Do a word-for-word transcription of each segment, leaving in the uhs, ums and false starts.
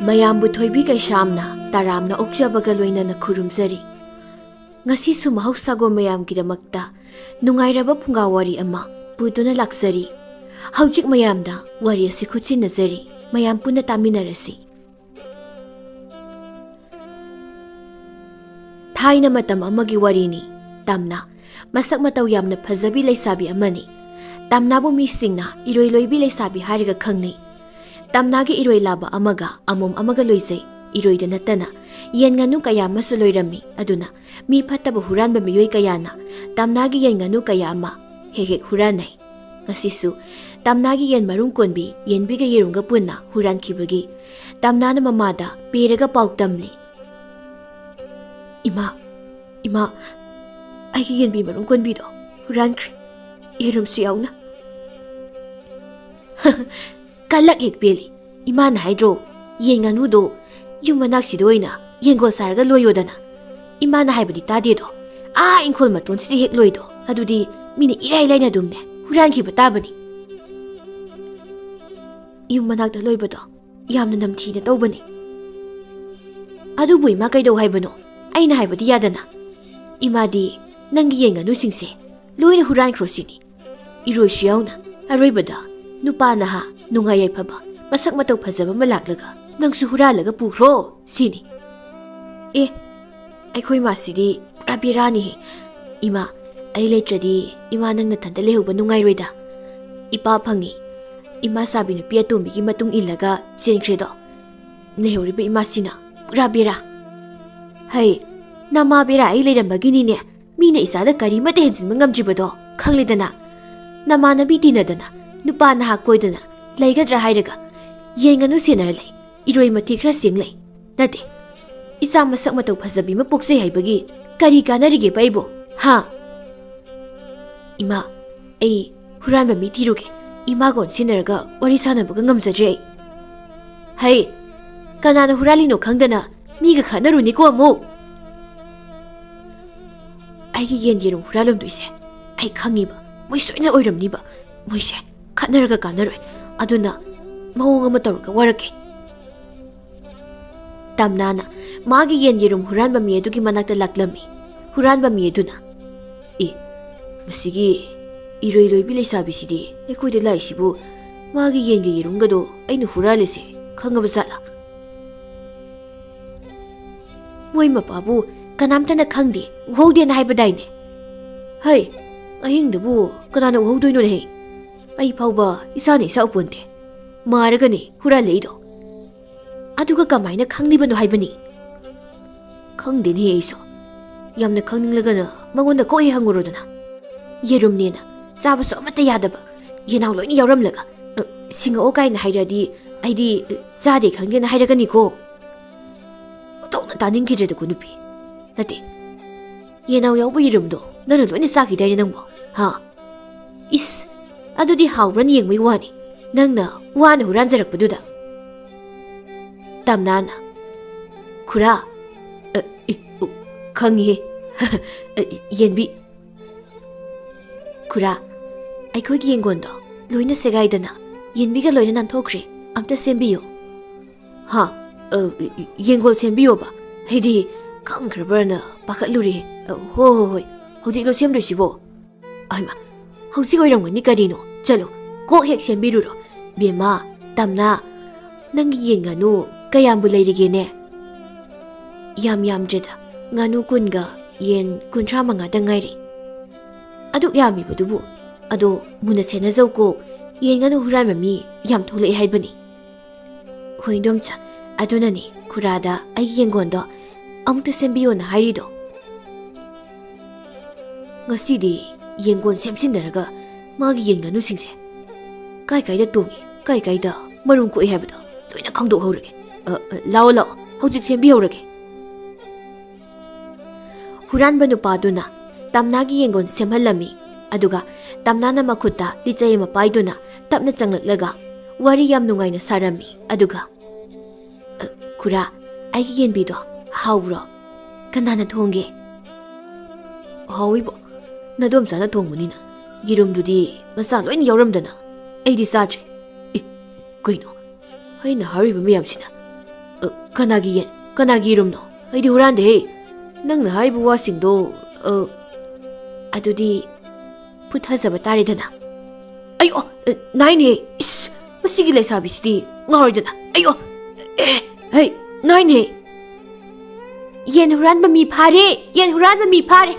ꯃꯌꯥꯝꯕꯨ ꯊꯣꯏꯕꯤ ꯀꯩꯁꯥꯝꯅ ꯇꯔꯥꯝꯅ ꯑꯣꯛꯆꯕꯒ ꯂꯣꯏꯅꯅ ꯈꯨꯔꯨꯝꯖꯔꯤ꯫ ꯉꯁꯤꯁꯨ ꯃꯍꯧꯁꯥꯒꯨꯝ ꯃꯌꯥꯝꯒꯤꯗꯃꯛꯇ ꯅꯨꯡꯉꯥꯏꯔꯕ ꯐꯨꯡꯒꯥ ꯋꯥꯔꯤ ꯑꯃ ꯄꯨꯗꯨꯅ ꯂꯥꯛꯆꯔꯤ꯫ ꯍꯧꯖꯤꯛ ꯃꯌꯥꯝꯗ ꯋꯥꯔꯤ ꯑꯁꯤ ꯈꯨꯠꯁꯤꯟꯅꯖꯔꯤ꯫ ꯃꯌꯥꯝ ꯄꯨꯟꯅ ꯇꯥꯃꯤꯟꯅꯔꯁꯤ꯫ ꯊꯥꯏꯅ ꯃꯇꯝ ꯑꯃꯒꯤ ꯋꯥꯔꯤꯅꯤ꯫ ꯇꯝꯅ ꯃꯁꯛ ꯃꯇꯧ ꯌꯥꯝꯅ ꯐꯖꯕꯤ ꯂꯩꯁꯥꯕꯤ ꯑꯃꯅꯤ꯫ ꯇꯝꯅꯥꯕꯨ ꯃꯤꯁꯤꯡꯅ ꯏꯔꯣꯏ ꯂꯣꯏꯕꯤ ꯂꯩꯁꯥꯕꯤ ꯍꯥꯏꯔꯒ ꯈꯪꯅꯩ꯫ ꯇꯝꯅꯥꯒꯤ ꯏꯔꯣꯏ ꯂꯥꯕ ꯑꯃꯒ ꯑꯃꯣꯝ ꯑꯃꯒ ꯂꯣꯏꯖꯩ꯫ ꯏꯔꯣꯏꯗ ꯅꯠꯇꯅ ꯌꯦꯟ ꯉꯥꯅꯨ ꯀꯌꯥ ꯑꯃꯁꯨ ꯂꯣꯏꯔꯝꯃꯤ꯫ ꯑꯗꯨꯅ ꯃꯤ ꯐꯠꯇꯕ ꯍꯨꯔꯥꯟꯕ ꯃꯤꯑꯣꯏ ꯀꯌꯥꯅ ꯇꯝꯅꯥꯒꯤ ꯌꯦꯟ ꯉꯥꯅꯨ ꯀꯌꯥ ꯑꯃ ꯍꯦꯛ ꯍꯦꯛ ꯍꯨꯔꯥꯟꯅꯩ꯫ ꯉꯁꯤꯁꯨ ꯇꯝꯅꯥꯒꯤ ꯌꯦꯟ ꯃꯔꯨꯝ ꯀꯣꯟꯕꯤ ꯌꯦꯟꯕꯤꯒ ꯌꯦꯔꯨꯝꯒ ꯄꯨꯟꯅ ꯍꯨꯔꯥꯟꯈꯤꯕꯒꯤ ꯇꯝꯅꯥꯅ ꯃꯃꯥꯗ ꯄꯦꯔꯒ ꯄꯥꯎ ꯇꯝꯂꯤ꯫ "ꯏꯃꯥ, ꯏꯃꯥ, ꯑꯩꯒꯤ ꯌꯦꯟꯕꯤ ꯃꯔꯨꯝ ꯀꯣꯟꯕꯤꯗꯣ ꯍꯨꯔꯥꯟꯈ꯭ꯔꯦ, ꯌꯦꯔꯨꯝꯁꯨ ꯌꯥꯎꯅ꯫" "ꯀꯂꯛ ꯍꯦꯛ ꯄꯦꯜꯂꯤ꯫ ꯏꯃꯥꯅ ꯍꯥꯏꯗ꯭ꯔꯣ, ꯌꯦꯟ ꯉꯥꯅꯨꯗꯣ ꯌꯨꯝ ꯃꯅꯥꯛꯁꯤꯗ ꯑꯣꯏꯅ ꯌꯦꯟꯒꯣꯜ ꯁꯥꯔꯒ ꯂꯣꯏꯌꯣꯗꯅ? ꯏꯃꯥꯅ ꯍꯥꯏꯕꯗꯤ ꯇꯥꯗꯦꯗꯣ꯫ ꯑꯥ ꯏꯪꯈꯣꯜ ꯃꯇꯣꯟꯁꯤꯗ ꯍꯦꯛ ꯂꯣꯏꯗꯣ꯫ ꯑꯗꯨꯗꯤ ꯃꯤꯅ ꯏꯔꯥꯏ ꯂꯥꯏꯅ ꯑꯗꯨꯝꯅꯦ ꯍꯨꯔꯥꯟꯈꯤꯕ ꯇꯥꯕꯅꯤ꯫" "ꯌꯨꯝ ꯃꯅꯥꯛꯇ ꯂꯣꯏꯕꯗꯣ ꯌꯥꯝꯅ ꯅꯝꯊꯤꯅ ꯇꯧꯕꯅꯤ꯫" "ꯑꯗꯨꯕꯨ ꯏꯃꯥ, ꯀꯩꯗꯧ ꯍꯥꯏꯕꯅꯣ? ꯑꯩꯅ ꯍꯥꯏꯕꯗꯤ ꯌꯥꯗꯅ?" "ꯏꯃꯥꯗꯤ ꯅꯪꯒꯤ ꯌꯦꯟ ꯉꯥꯅꯨꯁꯤꯡꯁꯦ ꯂꯣꯏꯅ ꯍꯨꯔꯥꯟꯈ꯭ꯔꯣ ꯁꯤꯅꯤ, ꯏꯔꯣꯏꯁꯨ ꯌꯥꯎꯅ꯫ ꯑꯔꯣꯏꯕꯗ ꯅꯨꯄꯥ ꯅꯍꯥ, ꯅꯨꯡꯉꯥꯏ ꯌꯥꯏꯐꯕ, ꯃꯁꯛ ꯃꯇꯧ ꯐꯖꯕ ꯑꯃ ꯂꯥꯛꯂꯒ ꯅꯪꯁꯨ ꯍꯨꯔꯥꯜꯂꯒ ꯄꯨꯈ꯭ꯔꯣ ꯁꯤꯅꯤ꯫" "ꯑꯦ, ꯑꯩꯈꯣꯏ ꯃꯥꯁꯤꯗꯤ ꯄꯨꯔꯥ ꯕꯦꯔꯥꯅꯤꯍꯦ꯫ ꯏꯃꯥ, ꯑꯩ ꯂꯩꯇ꯭ꯔꯗꯤ ꯏꯃꯥ ꯅꯪ ꯅꯊꯟꯇ ꯂꯩꯍꯧꯕ ꯅꯨꯡꯉꯥꯏꯔꯣꯏꯗ꯫ ꯏꯄꯥ ꯐꯪꯉꯤ, ꯏꯃꯥ ꯆꯥꯕꯤ ꯅꯨꯄꯤ ꯑꯇꯣꯝꯕꯤꯒꯤ ꯃꯇꯨꯡ ꯏꯜꯂꯒ ꯆꯦꯟꯈ꯭ꯔꯦꯗꯣ꯫ ꯂꯩꯍꯧꯔꯤꯕ ꯏꯃꯥꯁꯤꯅ ꯄꯨꯔꯥ ꯕꯦꯔꯥ꯫" "ꯍꯩ, ꯅꯃꯥ ꯕꯦꯔꯥ ꯑꯩ ꯂꯩꯔꯝꯕꯒꯤꯅꯤꯅꯦ ꯃꯤꯅ ꯏꯆꯥꯗ ꯀꯔꯤꯃꯠꯇ ꯍꯦꯟꯖꯤꯟꯕ ꯉꯝꯗ꯭ꯔꯤꯕꯗꯣ꯫ ꯈꯪꯂꯦꯗꯅ, ꯅꯃꯥꯟꯅꯕꯤ ꯇꯤꯟꯅꯗꯅ, ꯅꯨꯄꯥ ꯅꯍꯥ ꯀꯣꯏꯗꯅ ꯂꯩꯒꯗ꯭ꯔꯥ ꯍꯥꯏꯔꯒ ꯌꯦꯟ ꯉꯥꯅꯨ ꯁꯦꯟꯅꯔ ꯂꯩ꯫ ꯏꯔꯣꯏ ꯃꯊꯤ ꯈꯔ ꯆꯦꯡ ꯂꯩ꯫ ꯅꯠꯇꯦ, ꯏꯆꯥ ꯃꯁꯛ ꯃꯇꯧ ꯐꯖꯕꯤ ꯑꯃ ꯄꯣꯛꯆꯩ ꯍꯥꯏꯕꯒꯤ ꯀꯔꯤ ꯀꯥꯟꯅꯔꯤꯒꯦꯕ ꯑꯩꯕꯨ? ꯍꯥ?" "ꯏꯃꯥ, ꯑꯩ ꯍꯨꯔꯥꯟꯕ ꯃꯤ ꯊꯤꯔꯨꯒꯦ꯫ ꯏꯃꯥꯒ ꯑꯣꯟꯁꯤꯟꯅꯔꯒ ꯋꯥꯔꯤ ꯁꯥꯟꯅꯕꯒ ꯉꯝꯖꯗ꯭ꯔꯦ ꯑꯩ꯫" "ꯍꯩ, ꯀꯅꯥꯅ ꯍꯨꯔꯥꯜꯂꯤꯅꯣ ꯈꯪꯗꯅ ꯃꯤꯒ ꯈꯠꯅꯔꯨꯅꯤꯀꯣ ꯑꯃꯨꯛ꯫ ꯑꯩꯒꯤ ꯌꯦꯟ ꯌꯦꯔꯨꯝ ꯍꯨꯔꯥꯜꯂꯝꯗꯣꯏꯁꯦ ꯑꯩ ꯈꯪꯉꯤꯕ꯫ ꯃꯣꯏ ꯁꯣꯏꯅ ꯑꯣꯏꯔꯝꯅꯤꯕ꯫ ꯃꯣꯏꯁꯦ ꯈꯠꯅꯔꯒ ꯀꯥꯟꯅꯔꯣꯏ꯫ ꯑꯗꯨꯅ ꯃꯑꯣꯡ ꯑꯃ ꯇꯧꯔꯒ ꯋꯥꯔꯛꯀꯦ꯫" ꯇꯝꯅꯥꯅ ꯃꯥꯒꯤ ꯌꯦꯟ ꯌꯦꯔꯨꯝ ꯍꯨꯔꯥꯟꯕ ꯃꯤ ꯑꯗꯨꯒꯤ ꯃꯅꯥꯛꯇ ꯂꯥꯛꯂꯝꯃꯤ꯫ ꯍꯨꯔꯥꯟꯕ ꯃꯤ ꯑꯗꯨꯅ, "ꯑꯦ, ꯃꯁꯤꯒꯤ ꯏꯔꯣꯏ ꯂꯣꯏꯕꯤ ꯂꯩꯁꯥꯕꯤꯁꯤꯗꯤ ꯑꯩꯈꯣꯏꯗ ꯂꯥꯛꯏꯁꯤꯕꯨ ꯃꯥꯒꯤ ꯌꯦꯟꯒꯤ ꯌꯦꯔꯨꯝꯒꯗꯣ ꯑꯩꯅ ꯍꯨꯔꯥꯜꯂꯤꯁꯦ ꯈꯪꯉꯕ ꯖꯥꯠꯂꯥ?" "ꯃꯣꯏ ꯃꯄꯥꯕꯨ ꯀꯅꯥꯝꯇꯅ ꯈꯪꯗꯦ, ꯎꯍꯧꯗꯦꯅ ꯍꯥꯏꯕꯗꯥꯏꯅꯦ?" "ꯍꯩ, ꯑꯍꯤꯡꯗꯕꯨ ꯀꯅꯥꯅ ꯎꯍꯧꯗꯣꯏꯅꯣꯅꯦ? ꯑꯩ ꯐꯥꯎꯕ ꯏꯁꯥꯅ ꯏꯁꯥ ꯎꯄꯣꯟꯗꯦ꯫ ꯃꯥꯔꯒꯅꯤ ꯍꯨꯔꯥꯜꯂꯛꯏꯗꯣ꯫ ꯑꯗꯨꯒ ꯀꯃꯥꯏꯅ ꯈꯪꯂꯤꯕꯅꯣ ꯍꯥꯏꯕꯅꯤ?" "ꯈꯪꯗꯦꯅꯦ ꯑꯩꯁꯨ꯫ ꯌꯥꯝꯅ ꯈꯪꯅꯤꯡꯂꯒꯅ ꯃꯉꯣꯟꯗ ꯀꯣꯛ ꯍꯦꯛ ꯍꯪꯉꯨꯔꯣꯗꯅ꯫ ꯌꯦꯔꯨꯝꯅꯦꯅ ꯆꯥꯕꯁꯨ ꯑꯃꯠꯇ ꯌꯥꯗꯕ, ꯌꯦꯅꯥꯎ ꯂꯣꯏꯅ ꯌꯥꯎꯔꯝꯂꯒ, ꯑ, ꯁꯤꯡꯉꯛꯑꯣ ꯀꯥꯏꯅ ꯍꯥꯏꯔꯛꯑꯗꯤ ꯑꯩꯗꯤ, ꯑ, ꯆꯥꯗꯦ ꯈꯪꯗꯦꯅ ꯍꯥꯏꯔꯛꯀꯅꯤꯀꯣ꯫ ꯑꯣꯟꯊꯣꯛꯅ ꯇꯥꯅꯤꯡꯈꯤꯗ꯭ꯔꯦꯗꯀꯣ ꯅꯨꯄꯤ꯫ ꯅꯠꯇꯦ, ꯌꯦꯅꯥꯎ ꯌꯥꯎꯕ ꯌꯦꯔꯨꯝꯗꯣ ꯅꯪꯅ ꯂꯣꯏꯅ ꯆꯥꯈꯤꯗꯥꯏꯅꯦ ꯅꯪꯕꯣ? ꯍꯥ? ꯏꯁ, ꯑꯗꯨꯗꯤ ꯍꯥꯎꯕ꯭ꯔꯅ ꯌꯦꯡꯕꯩ ꯋꯥꯅꯤ, ꯅꯪꯅ ꯋꯥꯅ ꯍꯨꯔꯥꯟꯖꯔꯛꯄꯗꯨꯗ?" ꯇꯝꯅꯥꯅ, "ꯈꯨꯔꯥ, ꯑ, ꯏ, ꯎ, ꯈꯪꯉꯤꯍꯦ꯫ ꯑ, ꯌꯦꯟꯕꯤ꯫ ꯈꯨꯔꯥ, ꯑꯩꯈꯣꯏꯒꯤ ꯌꯦꯡꯒꯣꯟꯗꯣ ꯂꯣꯏꯅ ꯁꯦꯒꯥꯏꯗꯅ ꯌꯦꯟꯕꯤꯒ ꯂꯣꯏꯅ ꯅꯥꯟꯊꯣꯛꯈ꯭ꯔꯦ꯫ ꯑꯝꯇ ꯁꯦꯝꯕꯤꯌꯨ꯫" "ꯍꯥ? ꯑ, ꯌꯦꯡꯒꯣꯟ ꯁꯦꯝꯕꯤꯌꯣꯕ? ꯑꯩꯗꯤ ꯈꯪꯈ꯭ꯔꯕ꯭ꯔꯅ ꯄꯥꯈꯠꯂꯨꯔꯦ꯫ ꯑ, ꯍꯣ, ꯍꯣ, ꯍꯣꯏ, ꯍꯧꯖꯤꯛꯂꯣ ꯁꯦꯝꯗꯣꯏꯁꯤꯕꯣ? ꯍꯩꯃꯥ, ꯍꯧꯖꯤꯛ ꯑꯣꯏꯔꯝꯒꯅꯤ ꯀꯔꯤꯅꯣ? ꯆꯠꯂꯣ, ꯀꯣꯛ ꯍꯦꯛ ꯁꯦꯝꯕꯤꯔꯨꯔꯣ꯫ ꯕꯦꯝꯃ, ꯇꯝꯅꯥ, ꯅꯪꯒꯤ ꯌꯦꯟ ꯉꯥꯅꯨ ꯀꯌꯥꯝꯕꯨ ꯂꯩꯔꯤꯒꯦꯅꯦ?" "ꯌꯥꯝ ꯌꯥꯝꯗ꯭ꯔꯦꯗ, ꯉꯥꯅꯨ ꯀꯨꯟꯒ ꯌꯦꯟ ꯀꯨꯟꯊ꯭ꯔꯥ ꯃꯉꯥꯗ ꯉꯥꯏꯔꯦ꯫" "ꯑꯗꯨꯛ ꯌꯥꯝꯃꯤꯕꯗꯨꯕꯨ? ꯑꯗꯣ ꯃꯨꯟꯅ ꯁꯦꯟꯅꯖꯧꯀꯣ, ꯌꯦꯟ ꯉꯥꯅꯨ ꯍꯨꯔꯥꯟꯕ ꯃꯤ ꯌꯥꯝ ꯊꯣꯛꯂꯛꯑꯦ ꯍꯥꯏꯕꯅꯤ꯫" "ꯍꯣꯏ ꯏꯗꯣꯝꯆꯥ, ꯑꯗꯨꯅꯅꯤ ꯈꯨꯔꯥꯗ ꯑꯩꯒꯤ ꯌꯦꯡꯒꯣꯟꯗꯣ ꯑꯃꯨꯛꯇ ꯁꯦꯝꯕꯤꯌꯣꯅ ꯍꯥꯏꯔꯤꯗꯣ꯫" "ꯉꯁꯤꯗꯤ ꯌꯦꯡꯒꯣꯟ ꯁꯦꯝꯖꯤꯟꯅꯔꯒ ꯃꯥꯒꯤ ꯌꯦꯟ ꯉꯥꯅꯨꯁꯤꯡꯁꯦ ꯀꯥꯏ ꯀꯥꯏꯗ ꯇꯣꯡꯉꯤ, ꯀꯥꯏ ꯀꯥꯏꯗ ꯃꯔꯨꯝ ꯀꯣꯛꯏ ꯍꯥꯏꯕꯗꯣ ꯂꯣꯏꯅ ꯈꯪꯗꯣꯛꯍꯧꯔꯒꯦ꯫ ꯑ, ꯑ, ꯂꯥꯛꯑꯣ, ꯂꯥꯛꯑꯣ, ꯍꯧꯖꯤꯛ ꯁꯦꯝꯕꯤꯍꯧꯔꯒꯦ꯫" ꯍꯨꯔꯥꯟꯕ ꯅꯨꯄꯥꯗꯨꯅ ꯇꯝꯅꯥꯒꯤ ꯌꯦꯡꯒꯣꯟ ꯁꯦꯝꯍꯜꯂꯝꯃꯤ꯫ ꯑꯗꯨꯒ ꯇꯝꯅꯥꯅ ꯃꯈꯨꯠꯇ ꯂꯤꯆꯩ ꯑꯃ ꯄꯥꯏꯗꯨꯅ ꯇꯞꯅ ꯆꯪꯂꯛꯂꯒ ꯋꯥꯔꯤ ꯌꯥꯝ ꯅꯨꯡꯉꯥꯏꯅ ꯁꯥꯔꯝꯃꯤ꯫ ꯑꯗꯨꯒ, "ꯑ, ꯈꯨꯔꯥ, ꯑꯩꯒꯤ ꯌꯦꯟꯕꯤꯗꯣ ꯍꯥꯎꯕ꯭ꯔꯣ? ꯀꯅꯥꯅ ꯊꯣꯡꯒꯦ?" "ꯍꯥꯎꯏꯕꯣ, ꯅꯗꯣꯝꯆꯥꯅ ꯊꯣꯡꯕꯅꯤꯅ꯫ ꯌꯦꯔꯨꯝꯗꯨꯗꯤ ꯃꯆꯥ ꯂꯣꯏꯅ ꯌꯥꯎꯔꯝꯗꯅ ꯑꯩꯗꯤ ꯆꯥꯗ꯭ꯔꯦ꯫ ꯑꯦ, ꯀꯩꯅꯣ ꯑꯩꯅ ꯍꯥꯏꯔꯤꯕ ꯃꯌꯥꯝꯁꯤꯅ? ꯑ, ꯀꯅꯥꯒꯤ ꯌꯦꯟ? ꯀꯅꯥꯒꯤ ꯌꯦꯔꯨꯝꯅꯣ? ꯑꯩꯗꯤ ꯍꯨꯔꯥꯟꯗꯦꯍꯦ꯫ ꯅꯪꯅ ꯍꯥꯏꯔꯤꯕ ꯋꯥꯁꯤꯡꯗꯣ, ꯑ, ꯑꯗꯨꯗꯤ ꯐꯨꯊꯖꯕ ꯇꯥꯔꯦꯗꯅ꯫ ꯑꯌꯣ! ꯑ, ꯅꯥꯏꯅꯦ! ꯏꯁ! ꯃꯁꯤꯒꯤ ꯂꯩꯁꯥꯕꯤꯁꯤꯗꯤ ꯉꯥꯎꯔꯦꯗꯅ꯫ ꯑꯌꯣ! ꯑꯦ, ꯍꯩ, ꯅꯥꯏꯅꯦ! ꯌꯦꯟ ꯍꯨꯔꯥꯟꯕ ꯃꯤ ꯐꯥꯔꯦ! ꯌꯦꯟ ꯍꯨꯔꯥꯟꯕ ꯃꯤ ꯐꯥꯔꯦ!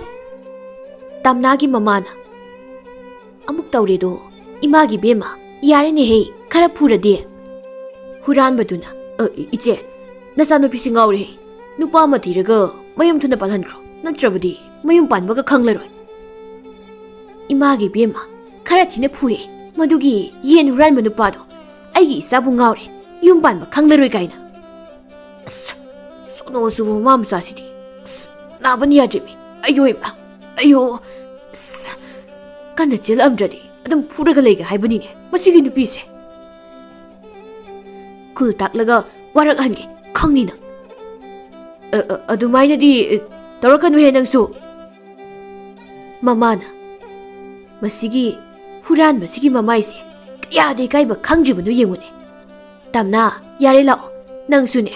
ꯇꯝꯅꯥꯒꯤ ꯃꯃꯥꯅ ꯑꯃꯨꯛ ꯇꯧꯔꯦꯗꯣ꯫ ꯏꯃꯥꯒꯤ ꯕꯦꯝꯃ, ꯌꯥꯔꯦꯅꯦꯍꯦ, ꯈꯔ ꯐꯨꯔꯗꯤ꯫ ꯍꯨꯔꯥꯟꯕꯗꯨꯅ, "ꯑ, ꯏꯆꯦ, ꯅꯆꯥꯅꯨꯄꯤꯁꯤ ꯉꯥꯎꯔꯦꯍꯦ꯫ ꯅꯨꯄꯥ ꯑꯃ ꯊꯤꯔꯒ ꯃꯌꯨꯝ ꯊꯨꯅ ꯄꯥꯜꯍꯟꯈ꯭ꯔꯣ, ꯅꯠꯇ꯭ꯔꯕꯗꯤ ꯃꯌꯨꯝ ꯄꯥꯟꯕꯒ ꯈꯪꯂꯔꯣꯏ꯫" ꯏꯃꯥꯒꯤ ꯕꯦꯝꯃ, ꯈꯔ ꯊꯤꯅ ꯐꯨꯏ꯫ ꯃꯗꯨꯒꯤ ꯌꯦꯟ ꯍꯨꯔꯥꯟꯕ ꯅꯨꯄꯥꯗꯣ ꯑꯩꯒꯤ ꯏꯆꯥꯕꯨ ꯉꯥꯎꯔꯦ, ꯌꯨꯝ ꯄꯥꯟꯕ ꯈꯪꯂꯔꯣꯏ ꯀꯥꯏꯅ꯫ ꯑꯁ, ꯁꯣꯅꯣ ꯆꯨꯕ ꯃꯃꯥ ꯃꯆꯥꯁꯤꯗꯤ꯫ ꯑꯁ, ꯅꯥꯕꯅ ꯌꯥꯗ꯭ꯔꯦꯃꯤ꯫ ꯑꯌꯣ ꯏꯃꯥ, ꯑꯌꯣ꯫ ꯑꯁ, ꯀꯟꯅ ꯆꯦꯜꯂꯛꯑꯝꯗ꯭ꯔꯗꯤ ꯑꯗꯨꯝ ꯐꯨꯔꯒ ꯂꯩꯒꯦ ꯍꯥꯏꯕꯅꯤꯅꯦ ꯃꯁꯤꯒꯤ ꯅꯨꯄꯤꯁꯦ꯫ ꯈꯨꯜ ꯇꯥꯛꯂꯒ ꯋꯥꯔꯛꯍꯟꯒꯦ, ꯈꯪꯅꯤ ꯅꯪ꯫ ꯑ, ꯑ, ꯑꯗꯨꯃꯥꯏꯅꯗꯤ ꯇꯧꯔꯛꯀꯅꯨꯍꯦ ꯅꯪꯁꯨ꯫ ꯃꯃꯥꯅ, "ꯃꯁꯤꯒꯤ ꯍꯨꯔꯥꯟꯕꯁꯤꯒꯤ ꯃꯃꯥꯏꯁꯦ ꯀꯌꯥꯗ ꯏꯀꯥꯏꯕ ꯈꯪꯗ꯭ꯔꯤꯕꯅꯣ ꯌꯦꯡꯉꯨꯅꯦ꯫ ꯇꯝꯅꯥ, ꯌꯥꯔꯦ ꯂꯥꯛꯑꯣ, ꯅꯪꯁꯨꯅꯦ꯫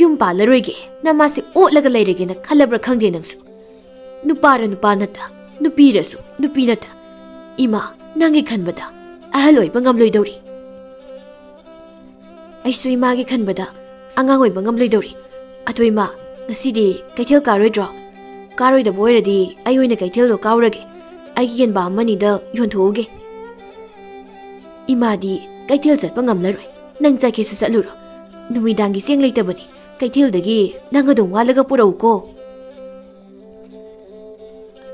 ꯌꯨꯝ ꯄꯥꯜꯂꯔꯣꯏꯒꯦ, ꯅꯃꯥꯁꯦ ꯑꯣꯠꯂꯒ ꯂꯩꯔꯒꯦꯅ ꯈꯜꯂꯕ꯭ꯔꯥ ꯈꯪꯗꯦ ꯅꯪꯁꯨ꯫ ꯅꯨꯄꯥꯔ ꯅꯨꯄꯥ ꯅꯠꯇ, ꯅꯨꯄꯤꯔꯁꯨ ꯅꯨꯄꯤ ꯅꯠꯇ꯫ ꯏꯃꯥ, ꯅꯪꯒꯤ ꯈꯟꯕꯗ ꯑꯍꯜ ꯑꯣꯏꯕ ꯉꯝꯂꯣꯏꯗꯧꯔꯤ꯫" ꯑꯩꯁꯨ ꯏꯃꯥꯒꯤ ꯈꯟꯕꯗ ꯑꯉꯥꯡ ꯑꯣꯏꯕ ꯉꯝꯂꯣꯏꯗꯧꯔꯤ꯫ ꯑꯗꯣ ꯏꯃꯥ, ꯉꯁꯤꯗꯤ ꯀꯩꯊꯦꯜ ꯀꯥꯔꯣꯏꯗ꯭ꯔꯣ? ꯀꯥꯔꯣꯏꯗꯕ ꯑꯣꯏꯔꯗꯤ ꯑꯩ ꯑꯣꯏꯅ ꯀꯩꯊꯦꯜꯗꯣ ꯀꯥꯎꯔꯒꯦ꯫ ꯑꯩꯒꯤ ꯌꯦꯟꯕꯥ ꯑꯃꯅꯤꯗ ꯌꯣꯟꯊꯣꯛꯎꯒꯦ꯫ ꯏꯃꯥꯗꯤ ꯀꯩꯊꯦꯜ ꯆꯠꯄ ꯉꯝꯂꯔꯣꯏ꯫ ꯅꯪ ꯆꯠꯀꯦꯁꯨ ꯆꯠꯂꯨꯔꯣ꯫ ꯅꯨꯃꯤꯗꯥꯡꯒꯤ ꯆꯦꯡ ꯂꯩꯇꯕꯅꯤ꯫ ꯀꯩꯊꯦꯜꯗꯒꯤ ꯅꯪ ꯑꯗꯨꯝ ꯋꯥꯜꯂꯒ ꯄꯨꯔꯛꯎꯀꯣ꯫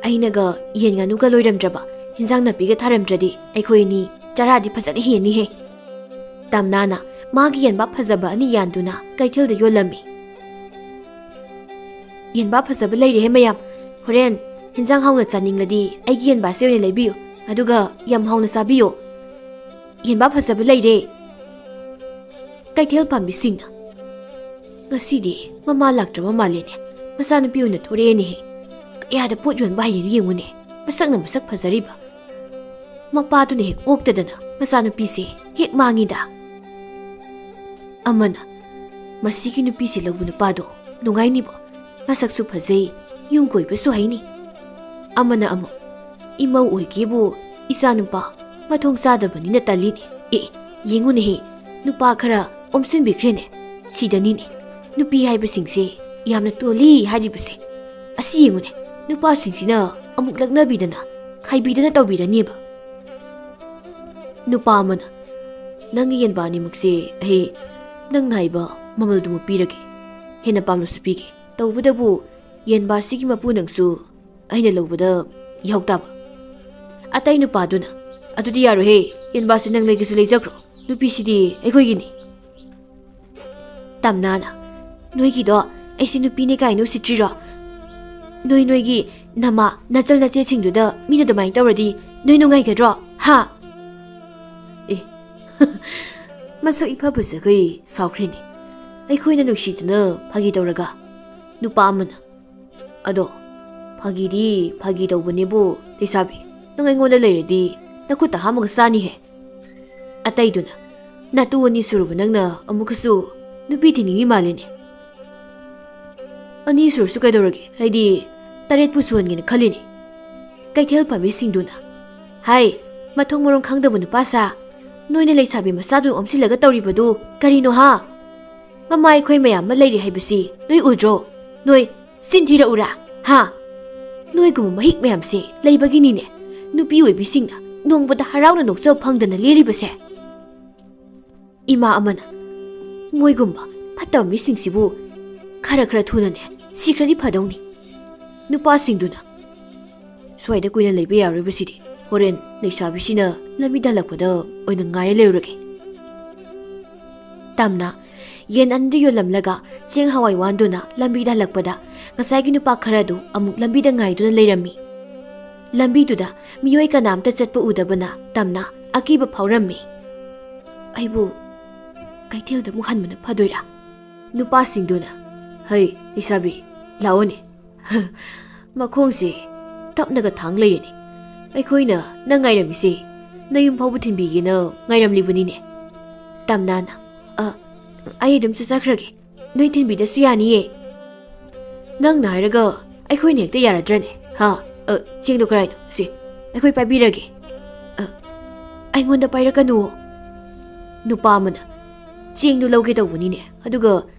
ꯑꯩꯅꯒ ꯌꯦꯟ ꯉꯥꯅꯨꯒ ꯂꯣꯏꯔꯝꯗ꯭ꯔꯕ, ꯍꯤꯟꯖꯥꯡ ꯅꯥꯄꯤꯒ ꯊꯥꯔꯝꯗ꯭ꯔꯗꯤ ꯑꯩꯈꯣꯏ ꯑꯅꯤ ꯆꯔꯥꯗꯤ ꯐꯖꯅ ꯍꯦꯟꯅꯤꯍꯦ꯫ ꯇꯝꯅꯥꯅ ꯃꯥꯒꯤ ꯌꯦꯟꯕꯥ ꯐꯖꯕ ꯑꯅꯤ ꯌꯥꯟꯗꯨꯅ ꯀꯩꯊꯦꯜꯗ ꯌꯣꯜꯂꯝꯃꯤ꯫ "ꯌꯦꯟꯕꯥ ꯐꯖꯕ ꯂꯩꯔꯦꯍꯦ ꯃꯌꯥꯝ꯫ ꯍꯣꯔꯦꯟ ꯍꯤꯟꯖꯥꯡ ꯍꯥꯎꯅ ꯆꯥꯅꯤꯡꯂꯗꯤ ꯑꯩꯒꯤ ꯌꯦꯟꯕꯥꯁꯦ ꯑꯣꯏꯅ ꯂꯩꯕꯤꯌꯨ, ꯑꯗꯨꯒ ꯌꯥꯝ ꯍꯥꯎꯅ ꯆꯥꯕꯤꯌꯨ꯫ ꯌꯦꯟꯕꯥ ꯐꯖꯕ ꯂꯩꯔꯦ꯫" ꯀꯩꯊꯦꯜ ꯄꯥꯝꯕꯤꯁꯤꯡꯅ, "ꯉꯁꯤꯗꯤ ꯃꯃꯥ ꯂꯥꯛꯇ꯭ꯔꯕ ꯃꯥꯜꯂꯦꯅꯦ, ꯃꯆꯥꯅꯨꯄꯤ ꯑꯣꯏꯅ ꯊꯣꯔꯛꯑꯦꯅꯦꯍꯦ꯫ ꯀꯌꯥꯗ ꯄꯣꯠ ꯌꯣꯟꯕ ꯍꯩꯔꯤꯅꯣ ꯌꯦꯡꯉꯨꯅꯦ, ꯃꯁꯛꯅ ꯃꯁꯛ ꯐꯖꯔꯤꯕ꯫ ꯃꯄꯥꯗꯨꯅ ꯍꯦꯛ ꯑꯣꯛꯇꯗꯅ ꯃꯆꯥꯅꯨꯄꯤꯁꯦ ꯍꯦꯛ ꯃꯥꯡꯉꯤꯗ꯫" ꯑꯃꯅ, "ꯃꯁꯤꯒꯤ ꯅꯨꯄꯤꯁꯤ ꯂꯧꯕ ꯅꯨꯄꯥꯗꯣ ꯅꯨꯡꯉꯥꯏꯅꯤꯕꯣ, ꯃꯁꯛꯁꯨ ꯐꯖꯩ, ꯌꯨꯝ ꯀꯣꯏꯕꯁꯨ ꯍꯩꯅꯤ"꯫ ꯑꯃꯅ ꯑꯃꯨꯛ, "ꯏꯃꯧ ꯑꯣꯏꯒꯦꯕꯨ ꯏꯆꯥ ꯅꯨꯄꯥ ꯃꯊꯣꯡ ꯆꯥꯗꯕꯅꯤꯅ ꯇꯜꯂꯤꯅꯦ꯫ ꯑꯦ, ꯌꯦꯡꯉꯨꯅꯦꯍꯦ, ꯅꯨꯄꯥ ꯈꯔ ꯑꯣꯝꯁꯤꯟꯕꯤꯈ꯭ꯔꯦꯅꯦ꯫ ꯁꯤꯗꯅꯤꯅꯦ ꯅꯨꯄꯤ ꯍꯥꯏꯕꯁꯤꯡꯁꯦ ꯌꯥꯝꯅ ꯇꯣꯜꯂꯤ ꯍꯥꯏꯔꯤꯕꯁꯦ꯫ ꯑꯁꯤ ꯌꯦꯡꯉꯨꯅꯦ, ꯅꯨꯄꯥꯁꯤꯡꯁꯤꯅ ꯑꯃꯨꯛ ꯂꯛꯅꯕꯤꯗꯅ, ꯈꯥꯏꯕꯤꯗꯅ ꯇꯧꯕꯤꯔꯅꯦꯕ"꯫ ꯅꯨꯄꯥ ꯑꯃꯅ, "ꯅꯪꯒꯤ ꯌꯦꯟꯕꯥ ꯑꯅꯤꯃꯛꯁꯦ ꯑꯩ ꯅꯪꯅ ꯍꯥꯏꯕ ꯃꯃꯜꯗꯨꯃꯛ ꯄꯤꯔꯒꯦ, ꯍꯦꯟꯅ ꯄꯥꯝꯅꯁꯨ ꯄꯤꯒꯦ꯫ ꯇꯧꯕꯇꯕꯨ ꯌꯦꯟꯕꯥꯁꯤꯒꯤ ꯃꯄꯨ ꯅꯪꯁꯨ ꯑꯩꯅ ꯂꯧꯕꯗ ꯌꯥꯎ ꯇꯥꯕ"꯫ ꯑꯇꯩ ꯅꯨꯄꯥꯗꯨꯅ, "ꯑꯗꯨꯗꯤ ꯌꯥꯔꯣꯏꯍꯦ, ꯌꯦꯟꯕꯥꯁꯤ ꯅꯪ ꯂꯩꯒꯦꯁꯨ ꯂꯩꯖꯈ꯭ꯔꯣ, ꯅꯨꯄꯤꯁꯤꯗꯤ ꯑꯩꯈꯣꯏꯒꯤꯅꯤ"꯫ ꯇꯝꯅꯥꯅ, "ꯅꯣꯏꯒꯤꯗꯣ ꯑꯩꯁꯦ ꯅꯨꯄꯤꯅꯦ ꯀꯥꯏꯅ ꯎꯁꯤꯠꯇ꯭ꯔꯤꯔꯣ? ꯅꯣꯏ ꯅꯣꯏꯒꯤ ꯅꯃꯥ ꯅꯆꯜ ꯅꯆꯦꯁꯤꯡꯗꯨꯗ ꯃꯤꯅ ꯑꯗꯨꯃꯥꯏꯅ ꯇꯧꯔꯗꯤ ꯅꯣꯏ ꯅꯨꯡꯉꯥꯏꯒꯗ꯭ꯔꯣ? ꯍꯥ?" ꯑꯦ, ꯃꯁꯛ ꯏꯐ ꯐꯖꯈꯩ ꯁꯥꯎꯈ꯭ꯔꯦꯅꯦ꯫ ꯑꯩꯈꯣꯏꯅ ꯅꯨꯡꯁꯤꯗꯨꯅ ꯐꯥꯒꯤ ꯇꯧꯔꯒ꯫ ꯅꯨꯄꯥ ꯑꯃꯅ, "ꯑꯗꯣ ꯐꯥꯒꯤꯗꯤ ꯐꯥꯒꯤ ꯇꯧꯕꯅꯦꯕꯨ, ꯂꯩꯁꯥꯕꯤ, ꯅꯪ ꯑꯩꯉꯣꯟꯗ ꯂꯩꯔꯗꯤ ꯅꯈꯨꯠꯇ ꯍꯥꯝꯃꯒ ꯆꯥꯅꯤꯍꯦ"꯫ ꯑꯇꯩꯗꯨꯅ, "ꯅꯇꯨ ꯑꯅꯤ ꯁꯨꯔꯕ ꯅꯪꯅ ꯑꯃꯨꯛꯀꯁꯨ ꯅꯨꯄꯤ ꯊꯤꯅꯤꯡꯉꯤ ꯃꯥꯜꯂꯦꯅꯦ"꯫ "ꯑꯅꯤ ꯁꯨꯔꯁꯨ ꯀꯩꯗꯧꯔꯒꯦ? ꯍꯥꯏꯗꯤ ꯇꯔꯦꯠꯄꯨ ꯁꯨꯍꯟꯒꯦꯅ ꯈꯜꯂꯤꯅꯦ"꯫ ꯀꯩꯊꯦꯜ ꯐꯝꯕꯤꯁꯤꯡꯗꯨꯅ, "ꯍꯥꯏ, ꯃꯊꯣꯡ ꯃꯔꯣꯡ ꯈꯪꯗꯕ ꯅꯨꯄꯥ ꯁꯥ, ꯅꯣꯏꯅ ꯂꯩꯁꯥꯕꯤ ꯃꯆꯥꯗꯨ ꯑꯣꯝꯁꯤꯜꯂꯒ ꯇꯧꯔꯤꯕꯗꯨ ꯀꯔꯤꯅꯣ ꯍꯥ? ꯃꯃꯥ ꯑꯩꯈꯣꯏ ꯃꯌꯥꯝ ꯑꯃ ꯂꯩꯔꯤ ꯍꯥꯏꯕꯁꯤ ꯅꯣꯏ ꯎꯗ꯭ꯔꯣ? ꯅꯣꯏ ꯆꯤꯟ ꯊꯤꯔꯛꯎꯔꯥ? ꯍꯥ? ꯅꯣꯏꯒꯨꯝꯕ ꯃꯍꯤꯛ ꯃꯌꯥꯝꯁꯦ ꯂꯩꯕꯒꯤꯅꯤꯅꯦ ꯅꯨꯄꯤ ꯑꯣꯏꯕꯤꯁꯤꯡꯅ ꯅꯣꯡꯃꯗ ꯍꯔꯥꯎꯅ ꯅꯣꯛꯆꯕ ꯐꯪꯗꯅ ꯂꯦꯜꯂꯤꯕꯁꯦ"꯫ ꯏꯃꯥ ꯑꯃꯅ, "ꯃꯣꯏꯒꯨꯝꯕ ꯐꯠꯇꯕ ꯃꯤꯁꯤꯡꯁꯤꯕꯨ ꯈꯔ ꯈꯔ ꯊꯨꯅꯅꯦ ꯁꯤꯈ꯭ꯔꯗꯤ ꯐꯗꯧꯅꯤ"꯫ ꯅꯨꯄꯥꯁꯤꯡꯗꯨꯅ, "ꯁ꯭ꯋꯥꯏꯗ ꯀꯨꯏꯅ ꯂꯩꯕ ꯌꯥꯔꯣꯏꯕꯁꯤꯗꯤ, ꯍꯣꯔꯦꯟ ꯂꯩꯁꯥꯕꯤꯁꯤꯅ ꯂꯝꯕꯤꯗ ꯍꯜꯂꯛꯄꯗ ꯑꯣꯏꯅ ꯉꯥꯏꯔ ꯂꯩꯔꯨꯔꯒꯦ"꯫ ꯇꯝꯅ ꯌꯦꯟ ꯑꯅꯤꯗꯨ ꯌꯣꯜꯂꯝꯂꯒ ꯆꯦꯡ ꯍꯋꯥꯏ ꯋꯥꯟꯗꯨꯅ ꯂꯝꯕꯤꯗ ꯍꯜꯂꯛꯄꯗ, ꯉꯁꯥꯏꯒꯤ ꯅꯨꯄꯥ ꯈꯔꯗꯨ ꯑꯃꯨꯛ ꯂꯝꯕꯤꯗ ꯉꯥꯏꯗꯨꯅ ꯂꯩꯔꯝꯃꯤ꯫ ꯂꯝꯕꯤꯗꯨꯗ ꯃꯤꯑꯣꯏ ꯀꯅꯥꯝꯇ ꯆꯠꯄ ꯎꯗꯕꯅ ꯇꯝꯅ ꯑꯀꯤꯕ ꯐꯥꯎꯔꯝꯃꯤ꯫ "ꯑꯩꯕꯨ ꯀꯩꯊꯦꯜꯗ ꯑꯃꯨꯛ ꯍꯟꯕꯅ ꯐꯗꯣꯏꯔꯥ?" ꯅꯨꯄꯥꯁꯤꯡꯗꯨꯅ, "ꯍꯩ, ꯂꯩꯁꯥꯕꯤ, ꯂꯥꯛꯑꯣꯅꯦ꯫ ꯃꯈꯣꯡꯁꯦ ꯇꯞꯅꯒ ꯊꯥꯡ ꯂꯩꯔꯦꯅꯦ꯫ ꯑꯩꯈꯣꯏꯅ ꯅꯪ ꯉꯥꯏꯔꯝꯃꯤꯁꯦ ꯅꯌꯨꯝ ꯐꯥꯎꯕ ꯊꯤꯟꯕꯤꯒꯦꯅ ꯉꯥꯏꯔꯝꯂꯤꯕꯅꯤꯅꯦ"꯫ ꯇꯝꯅꯥꯅ, "ꯑ, ꯑꯩ ꯑꯗꯨꯝ ꯆꯠꯆꯈ꯭ꯔꯒꯦ꯫ ꯅꯣꯏ ꯊꯤꯟꯕꯤꯗꯁꯨ ꯌꯥꯅꯤꯌꯦ꯫ ꯅꯪꯅ ꯍꯥꯏꯔꯒ ꯑꯩꯈꯣꯏꯅ ꯍꯦꯛꯇ ꯌꯥꯔꯗ꯭ꯔꯅꯦ? ꯍꯥ? ꯑ, ꯆꯦꯡꯗꯣ ꯀꯔꯥꯏꯅꯣ? ꯁꯤ, ꯑꯩꯈꯣꯏ ꯄꯥꯏꯕꯤꯔꯒꯦ꯫ ꯑ, ꯑꯩꯉꯣꯟꯗ ꯄꯥꯏꯔꯛꯀꯅꯨ꯫ ꯅꯨꯄꯥ ꯑꯃꯅ ꯆꯦꯡꯗꯣ ꯂꯧꯒꯦ ꯇꯧꯕꯅꯤꯅꯦ, ꯑꯗꯨꯒ